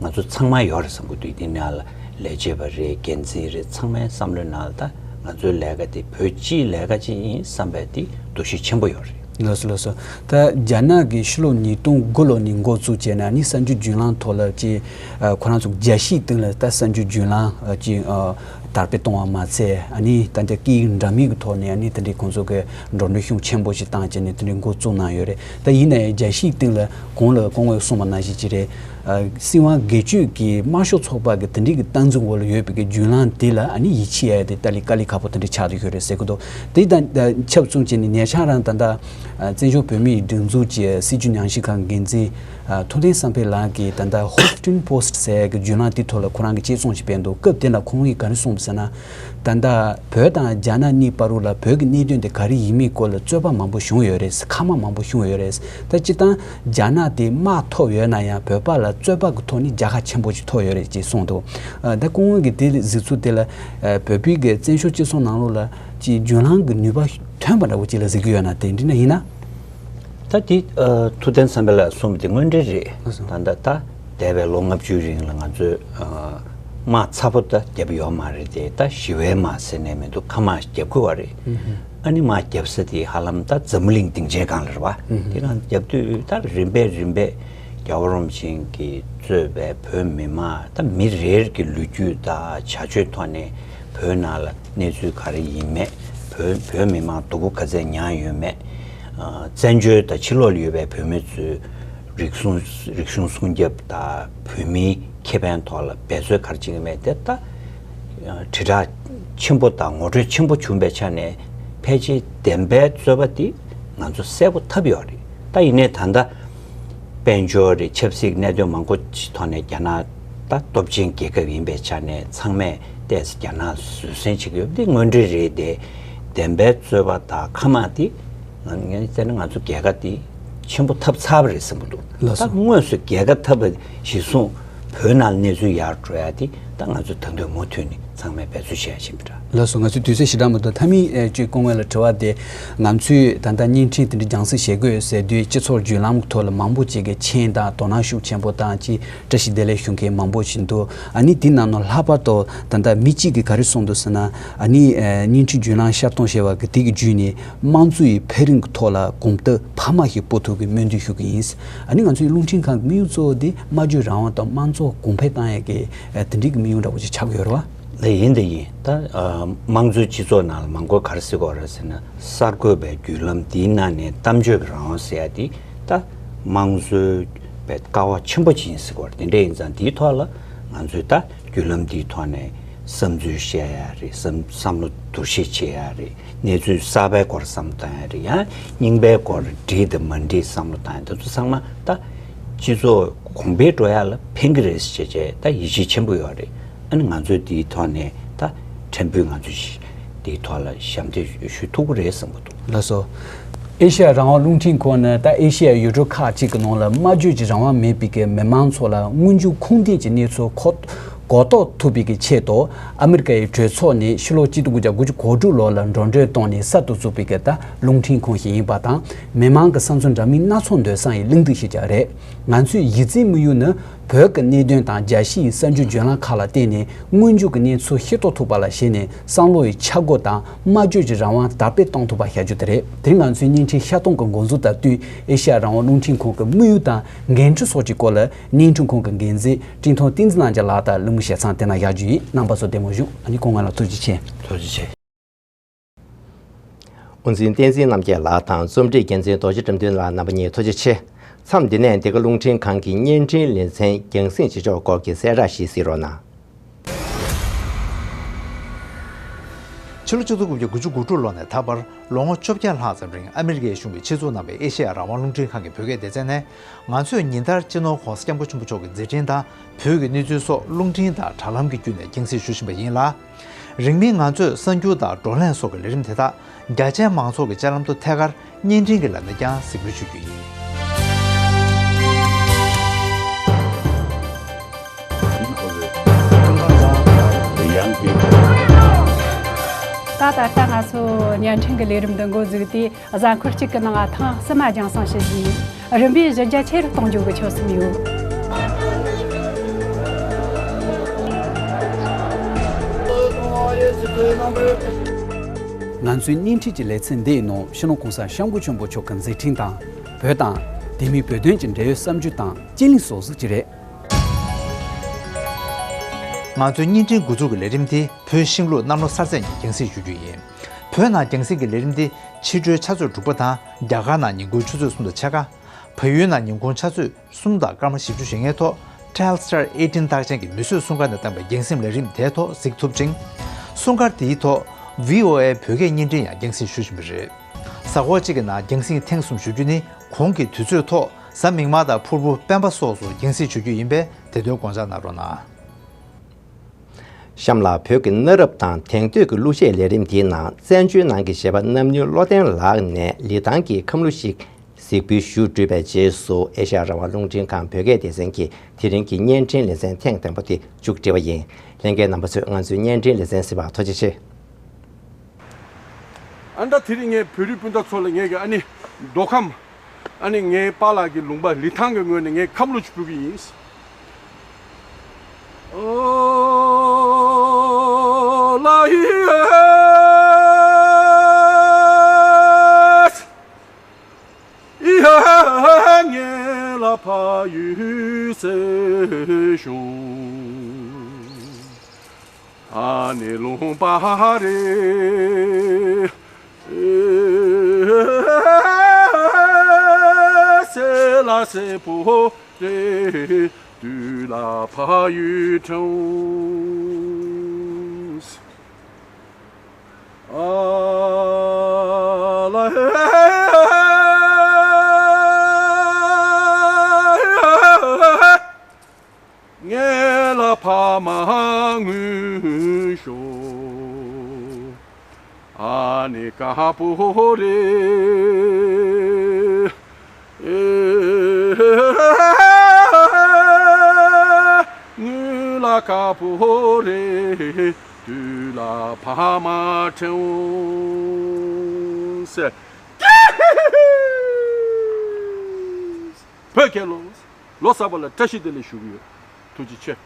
ང་ཚོ་ཚང་མ་ཡོད་རེད་བསམ་གྱི་འདུག། དེ་ནང་ལ་ལས་བྱེད་པ་རེད། འགན་འཛིན་རེད། ཚང་མའི་བསམ་བློའི་ནང་ལ་ད་ང་ཚོའི་ལས་ཀ་དེ་བོད་སྤྱིའི་ལས་ཀ་ཅིག་ཡིན་བསམ་པའི་དེ་འདུ་ཤེས་ཆེན་པོ་ཡོད་རེད། ལགས་སོ་ལགས་སོ། ད་རྒྱ་ནག་གི་ཕྱི་ལོ་ཉིས་སྟོང་དགུ་ལོ་ནས་འགོ་བཙུགས་བྱས་ནས་ནི་གསར་འགྱུར་བརྒྱུད་ལམ་ཐོག་ལ་ཅིག་ཨ་ཁོ་རང་ཚོ་རྒྱལ་སྤྱིའི་སྟེང་ལ་ད་གསར་འགྱུར་བརྒྱུད་ལམ་ཨ་ཅིག་ཨ་དར་སྤེལ་གཏོང་བ་མ་ཚད། ཨ་ནི་ད་ལྟ་སྐད་ཡིག་འདྲ་མིན་གྱི་ཐོག་ནས་ཨ་ནི་དེ་འདྲའི་ཁོང་ཚོ་གི་འགྲོ་གྲོན་ཤུགས་ཆེན་པོ་ཞིག་བཏང་བྱས་ནས་དེ་འདྲའི་འགོ་བཙུགས་གནང་ཡོད་རེད། ད་ཡིན་ནའི་རྒྱལ་སྤྱིའི་སྟེང་ལ་གོང་ལ་སྐུ་ངོས་གསུངས་པ་ནང་བཞིན་ཅིག་རེད། ཨ་སྲིད་དབང་སྒེར་གཅོད་ཀྱི་དམར་ཤོག་ཚོགས་པ་གི་དེ་འདྲའི་གི་སྟངས་འཛིན་འོག་ལ་ཡོད་པའི་གི་བརྒྱུད་ལམ་དེ་ལ་ཨ་ནི་ཡིད་ཆེས་ཡ་དེ་ཏཱ་ལའི་དཀའ་ལས་ཁག་པོ་དེ་འདྲ་ཆགས་བསྡད་ཡོད་རེད་ཟེར་གི་འདུག། དེ་དང་ཆབས་མཚུངས་བྱས་ནས་ཉེ་ཆར་རང་ད་ལྟ་ཨ་བཙན་བྱོལ་བོད་མིའི་སྒྲིག་འཛུགས་ཀྱི་སྲིད་བྱུས་ཉམས་ཞིབ་ཁང་འགན་འཛིན་ཨ་ཐུབ་བསྟན་བསམ་འཕེལ་ལགས་ཀྱིས་ད་ལྟ་ཧོ་སི་ཊོན་པོ་སི་ཊི་ཟེར་ཡག་གི་བརྒྱུད་ལམ་དེ་ཐོག་ལ་ཁོ་རང་གིས་དཔྱད་རྩོམ་ཞིག་སྤེལ་འདུག། སྐབས་དེ་ལ་ཁོང་གིས་ག་རེ་གསུངས་ཟེར་ན། ད་ལྟ་བོད་དང་རྒྱ་ནག་གཉིས་བར་དུ་ལ་བོད་ཀྱི་གནད་དོན་དེ་ག་རེ་ཡིན་མིན་སྐོར་ལ་རྩོད་པ་མང་པོ་བྱུང་ཡོད་རེད། ཁ་མ་མང་པོ་བྱུང་ཡོད་རེད། ད་སྤྱིར་བཏང་རྒྱ་ནག་དེ་དམག་ཐོབ་ཡོད་ན་ཡང་བོད་པ་ལ་རྩོད་པ་གི་ཐོག་ནས་རྒྱལ་ཁ་ཆེན་པོ་ཞིག་ཐོབ་ཡོད་རེད་ཅེས་གསུངས་འདུག། ཨ་ད་སྐུ་ངོ་གིས་དེ་གཟིགས་ཚུལ་དེ་ལ་ཨ་བོད་པའི་གི་བཙན་བྱོལ་སྤྱི་ཚོགས་ནང་ལོགས་ལ་ཅིག་བརྒྱུད་ལམ་གྱི་ནུས་པ་ཐོན་པ་འདྲ་བོ་ཅིག་ལ་གཟིགས་ཀྱི་ཡོད་ན། དེ་འདྲ་ན་ཡིན་ན། ད་དེ་ཨ་ཐུབ་བསྟན་བསམ་འཕེལ་ལགས་གསུངས་པ་དེ་དངོས་འབྲེལ་རེད། ལགས་སོ། ད་ལྟ་ད་འདས་པའི་ལོ་ལྔ་བཅུའི་རིང་ལ་ང་ཚོས་ཨ་དམག་ཚ་པོ་ད་བརྒྱབ་ཡོད་མ་རེད་དེ། ད་ཞི་བའི་དམག་ཟེར་ནས་མི་འདུག། མཁའ་དམག་བརྒྱབ་དགོས་པ་རེད། ཨ་ནི་དམག་བརྒྱབ་ས་དེ་ཧ་ལམ་ད་འཛམ་བུ་གླིང་སྡིངས་ཆའི་སྒང་ལ་རེད་པ། དེ་སྒང་བརྒྱབ་དུས་ད་རིམ་པས་རིམ་པས་རྒྱལ་བ་རིན་པོ་ཆེ་གིས་གཙོས་པའི་བོད་མི་མང་ད་མི་རེ་རེ་གི་ལོ་རྒྱུས་དང་བྱ་སྤྱོད་ཐོག་ནས་བོད་ནང་ལ་གནས་ཚུལ་ག་རེ་ཡིན་མེད། བོད་བོད་མི་མང་སྡུག་པོ་ག་ཚད་མྱངས་ཡོད་མེད། ཨ་བཙན་བྱོལ་དང་ཕྱི་ལོགས་ལ་ཡོད་པའི་བོད་མི་ཚོའི་རིག་གཞུང་རིག་གཞུང་སྲུང་སྐྱོབ་དང་བོད་མིའི་ཁེ་ཕན་ཐོག་ལ་འབད་རྩོལ་ག་རེ་བྱེད་ཀྱི་མེད་དེ། ད་དྲིལ་བསྒྲགས་ཆེན་པོ་དང་ངོ་སྤྲོད་ཆེན་པོ་བྱུང་བའི་ཆ་ནས་ཕལ་ཆེར་བདེན་པའི་རྩོད་པ་འདི་ང་ཚོ་གསལ་པོ་ཐབས་ཡོད་རེད། ད་ཡིན་ནའི་ད་ལྟ་དཔལ་འབྱོར་རེད། ཆབ་སྲིད་གནད་དོན་མང་པོ་ཅིག་ཐོག་ནས་རྒྱ་ནག་ད་སྟོབས་ཆེན་རྒྱལ་ཁབ་ཡིན་པའི་ཆ་ནས་ཚང་མས་ཏོག་ཙམ་རྒྱ་ནག་བཟོད་བསྲན་བྱེད་ཀྱི་ཡོད་པ་འདི་དངོས་འབྲེལ་རེད་དེ། བདེན་པའི་རྩོད་པ་དང་མཁའ་དམག་འདི་ངས་བལྟས་ན་ང་ཚོ་རྒྱལ་ཁ་འདི་ཆེན་པོ་ཐོབ་ཚར་བ་རེད་བསམ་གྱི་འདུག། ལགས་སོ། ད་དངོས་སུ་རྒྱལ་ཁ་ཐོབ་པ་གཞིར་བཟུང་ བོད་ནང་གནས་ཚུལ་ཡར་འགྲོ་ཡ་དེ་ད་ང་ཚོ་ད་དུང་མུ་མཐུད་ནས་ཚང་མས་འབད་རྩོལ་བྱེད་ཡ་བྱེད་པ་འདྲ། ལགས་སོ། ང་ཚོའི་དུས་ཚོད་ཞེ་དྲག་མི་འདུག་མཐའ་མའི་ཨེ་ཅིག་སྐུ་ངོ་ལ་དྲི་བ་དེ། ང་ཚོས་ད་ལྟ་བརྙན་འཕྲིན་དེ་འདྲ་རྒྱང་སྲིང་བྱེད་དགོས་ཟེར་དུས་སྤྱི་ཚོགས་བརྒྱུད་ལམ་གྱི་ཐོག་ལ་མང་པོ་ཅིག་གིས་མཁྱེན་དང་དོ་སྣང་ཤུགས་ཆེན་པོ་དང་ཅིག་བཀྲ་ཤིས་བདེ་ལེགས་ཞུ་མཁན་མང་པོ་ཞིག་འདུག་ཨ་ནི་དེའི་ནང་ནས་ལྷག་པར་དུ་ད་ལྟ་མི་གཅིག་གིས་ག་རེ་གསུངས་འདུག་ཟེར་ན། ཨ་ནི་ཨེ་བརྙན་འཕྲིན་བརྒྱུད་ལམ་ཤར་གཏོང་བྱས་པ་གི་དེ་གི་བརྒྱུད་ནས་དམངས་གཙོ་ཡི་འཕེལ་རིམ་གྱི་ཐོག་ལ་གོམ་སྟབས་འཕར་མ་ཞིག་སྤོ་ཐུབ་པའི་སྨོན་འདུན་ཞུ་གི་ཡིན། ཨ་ནི་ང་ཚོའི་རླུང་འཕྲིན་ཁང་གི་དམིགས་ཡུལ་གཙོ་བོ་དེ་སྨྲ་བརྗོད་རང་དབང་དང་དམངས་གཙོ་གོང་འཕེལ་བཏང་ཡས་ཀྱི་ཨ་དེ་འདྲའི་གི་དམིགས་ཡུལ་འདྲ་བོ་ཅིག་ཆགས་ཀྱི་ཡོད་རེད་བ། ལགས་ཡིན་དེ་ཡིན། ད་ཨ་དམངས་གཙོའི་སྤྱི་ཚོགས་ནང་ལ་མང་པོས་ག་རེ་ཟེར་གྱི་ཡོད་རེད་ཟེར་ན། གསར་འགོད་པའི་བརྒྱུད་ལམ་འདིའི་ནང་ནས་གཏམ་བརྗོད་ཀྱི་རང་དབང་ཟེར་ཡ་དེ་ད་དམངས་གཙོའི་པའི་ཀ་བ་ཆེན་པོ་ཅིག་ཡིན་ཟེར་གྱི་ཡོད་རེད། དེ་འདྲ་ཡིན་ཙང་འདིའི་ཐོག་ལ་ང་ཚོས་ད་བརྒྱུད་ལམ་འདིའི་ཐོག་ནས་བསམ་ཚུལ་བཤད་ཡ་རེད། བསམ་བསམ་བློ་བསྡུར་ཞིབ་བྱེད་ཡ་རེད། གནས་ཚུལ་གསར་པའི་སྐོར་བསམ་བློ་བཏང་ཡ་རེད། ཡང་རྙིང་པའི་སྐོར་འགྲིག་དང་མ་འགྲིག་བསམ་བློ་བཏང་ཡ། འདི་ཚོ་ཚང་མ་ད་སྤྱི་ཚོགས་གོང་འཕེལ་འགྲོ་ཡ་ལ་ཕན་གྱི་རེད་ཟེར་བྱས་ད་ཡིད་ཆེས་ཆེན་པོ་ཡོད་རེད། ཨ་ནི་ང་ཚོས་འདིའི་ཐོག་ནས་ད་ཕྲན་བུ་ང་ཚོས་འདིའི་ཐོག་ལ་ཞབས་འདེགས་ཞུ་ཐུབ་ཀྱི་རེད་བསམ་གྱི་འདུག་ལགས་སོ། ཨེ་ཤ་ཡ་རང་དབང་རླུང་འཕྲིན་ཁང་ནི་ད་ཨེ་ཤ་ཡའི་ཡུལ་གྲུ་ཁག་ཅིག་གི་ནང་ལ་སྨྲ་བརྗོད་ཀྱི་རང་དབང་མེད་པའི་གི་མི་མང་ཚོ་ལ་དངོས་འབྱོར་ཁུངས་ལྡན་གྱི་གནས་ཚུལ་མཁོ་གོ་རྟོགས་ཐུབ་པའི་གི་ཆེད་དུ། ཨ་མི་རི་ཀ་ཡི་གྲོས་ཚོགས་ནས་ཕྱི་ལོ་གཅིག་སྟོང་དགུ་བརྒྱ་དགུ་བཅུ་གོ་དྲུག་ལོ་ལ་འགྲོ་གྲོན་བཏང་ནས་གསར་དུ་བཙུགས་པའི་གི་ད་རླུང་འཕྲིན་ཁང་ཞིག་ཡིན་པ་དང་། མི་མང་གི་བསམ་ཚུལ་འདྲ་མིན་སྣ་ཚོགས་འདོན་ས་ཡི་གླེང་སྟེགས་ཤིག་ཀྱང་རེད། ང་ཚོའི་གཞི་རྩའི་དམིགས་ཡུལ་ནི། བོད་ཀྱི་གནད་དོན་དང་རྒྱལ་སྤྱི་ཡི་གསར་འགྱུར་བརྒྱུད་ལམ་ཁག་ལ་བརྟེན་ནས་དངོས་འབྱོར་གྱི་གནས་ཚུལ་ཤེས་རྟོགས་ཐུབ་པ་ལ་གཞིགས་ནས་བསམ་བློ་ཡི་འཆར་སྒོ་དང་སྨྲ་བརྗོད་ཀྱི་རང་དབང་དར་སྤེལ་གཏོང་ཐུབ་པ་བྱ་རྒྱུ་དེ་རེད། དེ་རིང་ང་ཚོའི་བརྙན་འཕྲིན་ཤར་གཏོང་གི་འགོ་འཛུགས་དང་བསྟུན་ཨེ་ཤ་ཡ་རང་དབང་རླུང་འཕྲིན་ཁང་གི་དམིགས་ཡུལ་དང་འགན་འཁྲི་སོགས་ཀྱི་སྐོར་ལ་བརྙན་འཕྲིན་ཁང་གི་འགན་འཛིན་བཀྲས་མཐོང་བསྟན་འཛིན་རྣམ་རྒྱལ་ལགས་དང་གླེང་མོལ་བྱེད་མཚམས་དེ་ན་བཞག་རྒྱུ་ཡིན། རྣམ་པ་ཚོ་བདེ་མོ་བཞུགས། ཨ་ནི་སྐུ་ངོ་ལ་ཐུགས་རྗེ་ཆེ། ཐུགས་རྗེ་ཆེ། དབུ་འཛིན་བསྟན་འཛིན་རྣམ་རྒྱལ་ལགས་དང་རྩོམ་སྒྲིག་འགན་འཛིན་རྡོ་རྗེ་བཀྲ་འདུན་ལགས། རྣམ་པ་གཉིས་ཐུགས་རྗེ་ཆེ། མཚམས་འདི་ནས་འདི་ག་རླུང་འཕྲིན་ཁང་གི་བརྙན་འཕྲིན་ལེ་ཚན་རྒྱང་སྲིང་བྱེད་ཕྱོགས་སྐོར་གྱི་གསལ་བསྒྲགས་ཤིག་གཟིགས་རོགས་གནང་། ཕྱི་ལོ་གཅིག་སྟོང་དགུ་བརྒྱ་དགུ་བཅུ་གོ་དྲུག་ལོ་ནས་ད་བར་ལོ་ངོ་བཅོ་བརྒྱད་ལྷག་ཙམ་རིང་ཨ་མི་རི་ཀའི་གཞུང་གིས་ཆེད་འཛུགས་གནང་བའི་ཨེ་ཤེ་ཡ་རང་དབང་རླུང་འཕྲིན་ཁང་གི་བོད་སྐད་སྡེ་ཚན་ནས། ང་ཚོས་ཉིན་ལྟར་སྤྱི་ནོར་༸གོང་ས་༸སྐྱབས་མགོན་ཆེན་པོ་མཆོག་གི་མཛད་འཕྲིན་དང་བོད་ཀྱི་གནས་ཚུལ་སོགས་རླུང་འཕྲིན་དང་དྲ་ལམ་གྱི་བརྒྱུད་ནས་རྒྱང་སྲིང་ཞུ་བཞིན་པ་ཡིན་ལ། རིང་མིན་ང་ཚོས་གསར་འགྱུར་དང་བགྲོ་གླེང་སོགས་ཀྱི་ལས་རིམ་དེ་དག་རྒྱ་ཆེའི་མང་ཚོགས་ཀྱི་སྤྱན་ལམ་དུ་ཐད་ཀར་བརྙན་འཕྲིན་གྱི་ལམ་ནས་ཀྱང་གཟིགས་འབུལ་ཞུ་རྒྱུ་ཡིན། ད་ད་ལྟ་ང་ཚོ་བརྙན་འཕྲིན་གྱི་ལས་རིམ་འདི་འགོ་བཙུགས་ཏེ། གཟའ་འཁོར་གཅིག་གི་ནང་ཐེངས་གསུམ་མ་རྒྱང་སྲིང་བྱེད་བཞིན་ཡོད། རིམ་པས་གཞི་རྒྱ་ཆེ་རུ་གཏོང་རྒྱུ་གི་ཆོད་སེམས་ཡོད། ང་ཚོའི་བརྙན་འཕྲིན་གྱི་ལེ་ཚན་འདིའི་ནང་སྤྱི་ནོར་༸གོང་ས་༸སྐྱབས་མགོན་ཆེན་པོ་མཆོག་གི་མཛད་འཕྲིན་དང་། བོད་དང་། དེ་མིན་བོད་དོན་གྱི་འབྲེལ་ཡོད་བསམ་ཚུལ་དང་བཅས་གླེང་སོགས་གཟིགས་ཀྱི་རེད། ང་ཚོའི་བརྙན་འཕྲིན་འགོ་འཛུགས་ཀྱི་ལས་རིམ་དེ་བོད་ཤིང་ལུག་གནམ་ལོ་གསར་ཚེས་ཉིན་རྒྱང་སྲིང་ཞུ་རྒྱུ་ཡིན། བོད་ནང་རྒྱང་སྲིང་གི་ལས་རིམ་དེ་ཕྱི་དྲོའི་ཆུ་ཚོད་དྲུག་པ་དང་རྒྱ་གར་ནང་ཉིན་གུང་ཆུ་ཚོད་གསུམ་དང་ཕྱེད་ཀ། བལ་ཡུལ་ནང་ཉིན་གུང་ཆུ་ཚོད་གསུམ་དང་སྐར་མ་བཞི་བཅུ་ཞེ་ལྔའི་ཐོག་Telstar eighteen རྟགས་ཅན་གྱི་མིས་བཟོས་སྲུང་སྐར་ནས་བཏང་པའི་རྒྱང་སྲིང་ལས་རིམ་དེའི་ཐོག་གཟིགས་ཐུབ་ཅིང་། སྲུང་སྐར་དེའི་ཐོག་V O A བོད་སྐད་བརྙན་འཕྲིན་ཡང་རྒྱང་སྲིང་ཞུ་བཞིན་པ་རེད། གཟའ་འཁོར་གཅིག་གི་ནང་རྒྱང་སྲིང་ཐེངས་གསུམ་ཞུ་རྒྱུ་ནི། གོང་གི་དུས་ཚོད་ཐོག་གཟའ་མིག་དམར་དང་ཕུར་བུ་སྤེན་པ་སོགས་སུ་རྒྱང་སྲིང་ཞུ་རྒྱུ་ཡིན་པས་དེ་དོན་དགོངས་འཇགས་གནང་རོགས་གནང་། གཤམ་ལ་བོད་ཀྱི་གནའ་རབས་དང་དེང་དུས་ཀྱི་གླུ་གཞས་ལས་རིམ་འདིའི་ནང་བཙན་བྱོལ་ནང་གི་གཞས་པ་རྣམ་གཉེར་བློ་བརྟན་ལགས་ནས་ལི་ཐང་གི་ཁམས་གླུ་ཞིག་གཟིགས་འབུལ་ཞུ་གྲུབ་པའི་རྗེས་སུ་ཨེ་ཤ་ཡ་རང་དབང་རླུང་འཕྲིན་ཁང་བོད་སྐད་སྡེ་ཚན་གྱི་དེ་རིང་གི་བརྙན་འཕྲིན་ལེ་ཚན་ཐེངས་དང་པོ་དེ་མཇུག་སྒྲིལ་བ་ཡིན། ལྷན་རྒྱས་རྣམ་པ་ཚོས་ང་ཚོའི་བརྙན་འཕྲིན་ལེ་ཚན་གཟིགས་པར་ཐུགས་རྗེ་ཆེ། ཨ་ནི་ད་དེ་རིང་ངས་བོད་རིགས་སྤུན་ཟླ་ཚོ་ལ་ངས་ཀྱི་ཨ་ནི་མདོ་ཁམས། ཨ་ནི་ངའི་པཱ་ལགས་ཀྱི་ལུང་པ་ལི་ཐང་གི་ངོས་ནས་ངས་ཁམས་གླུ་ཅིག་ཕུལ་གྱི་ཡིན། ཁ་ཕོ་རེ་དུས་ལ་ཕ་མ་ཁྲེའུ་ཟེར། བོད་རྒྱལ་ལོ། ལོ་གསར་པ་ལ་བཀྲ་ཤིས་བདེ་ལེགས་ཞུ་གི་ཡོད། ཐུགས་རྗེ་ཆེ།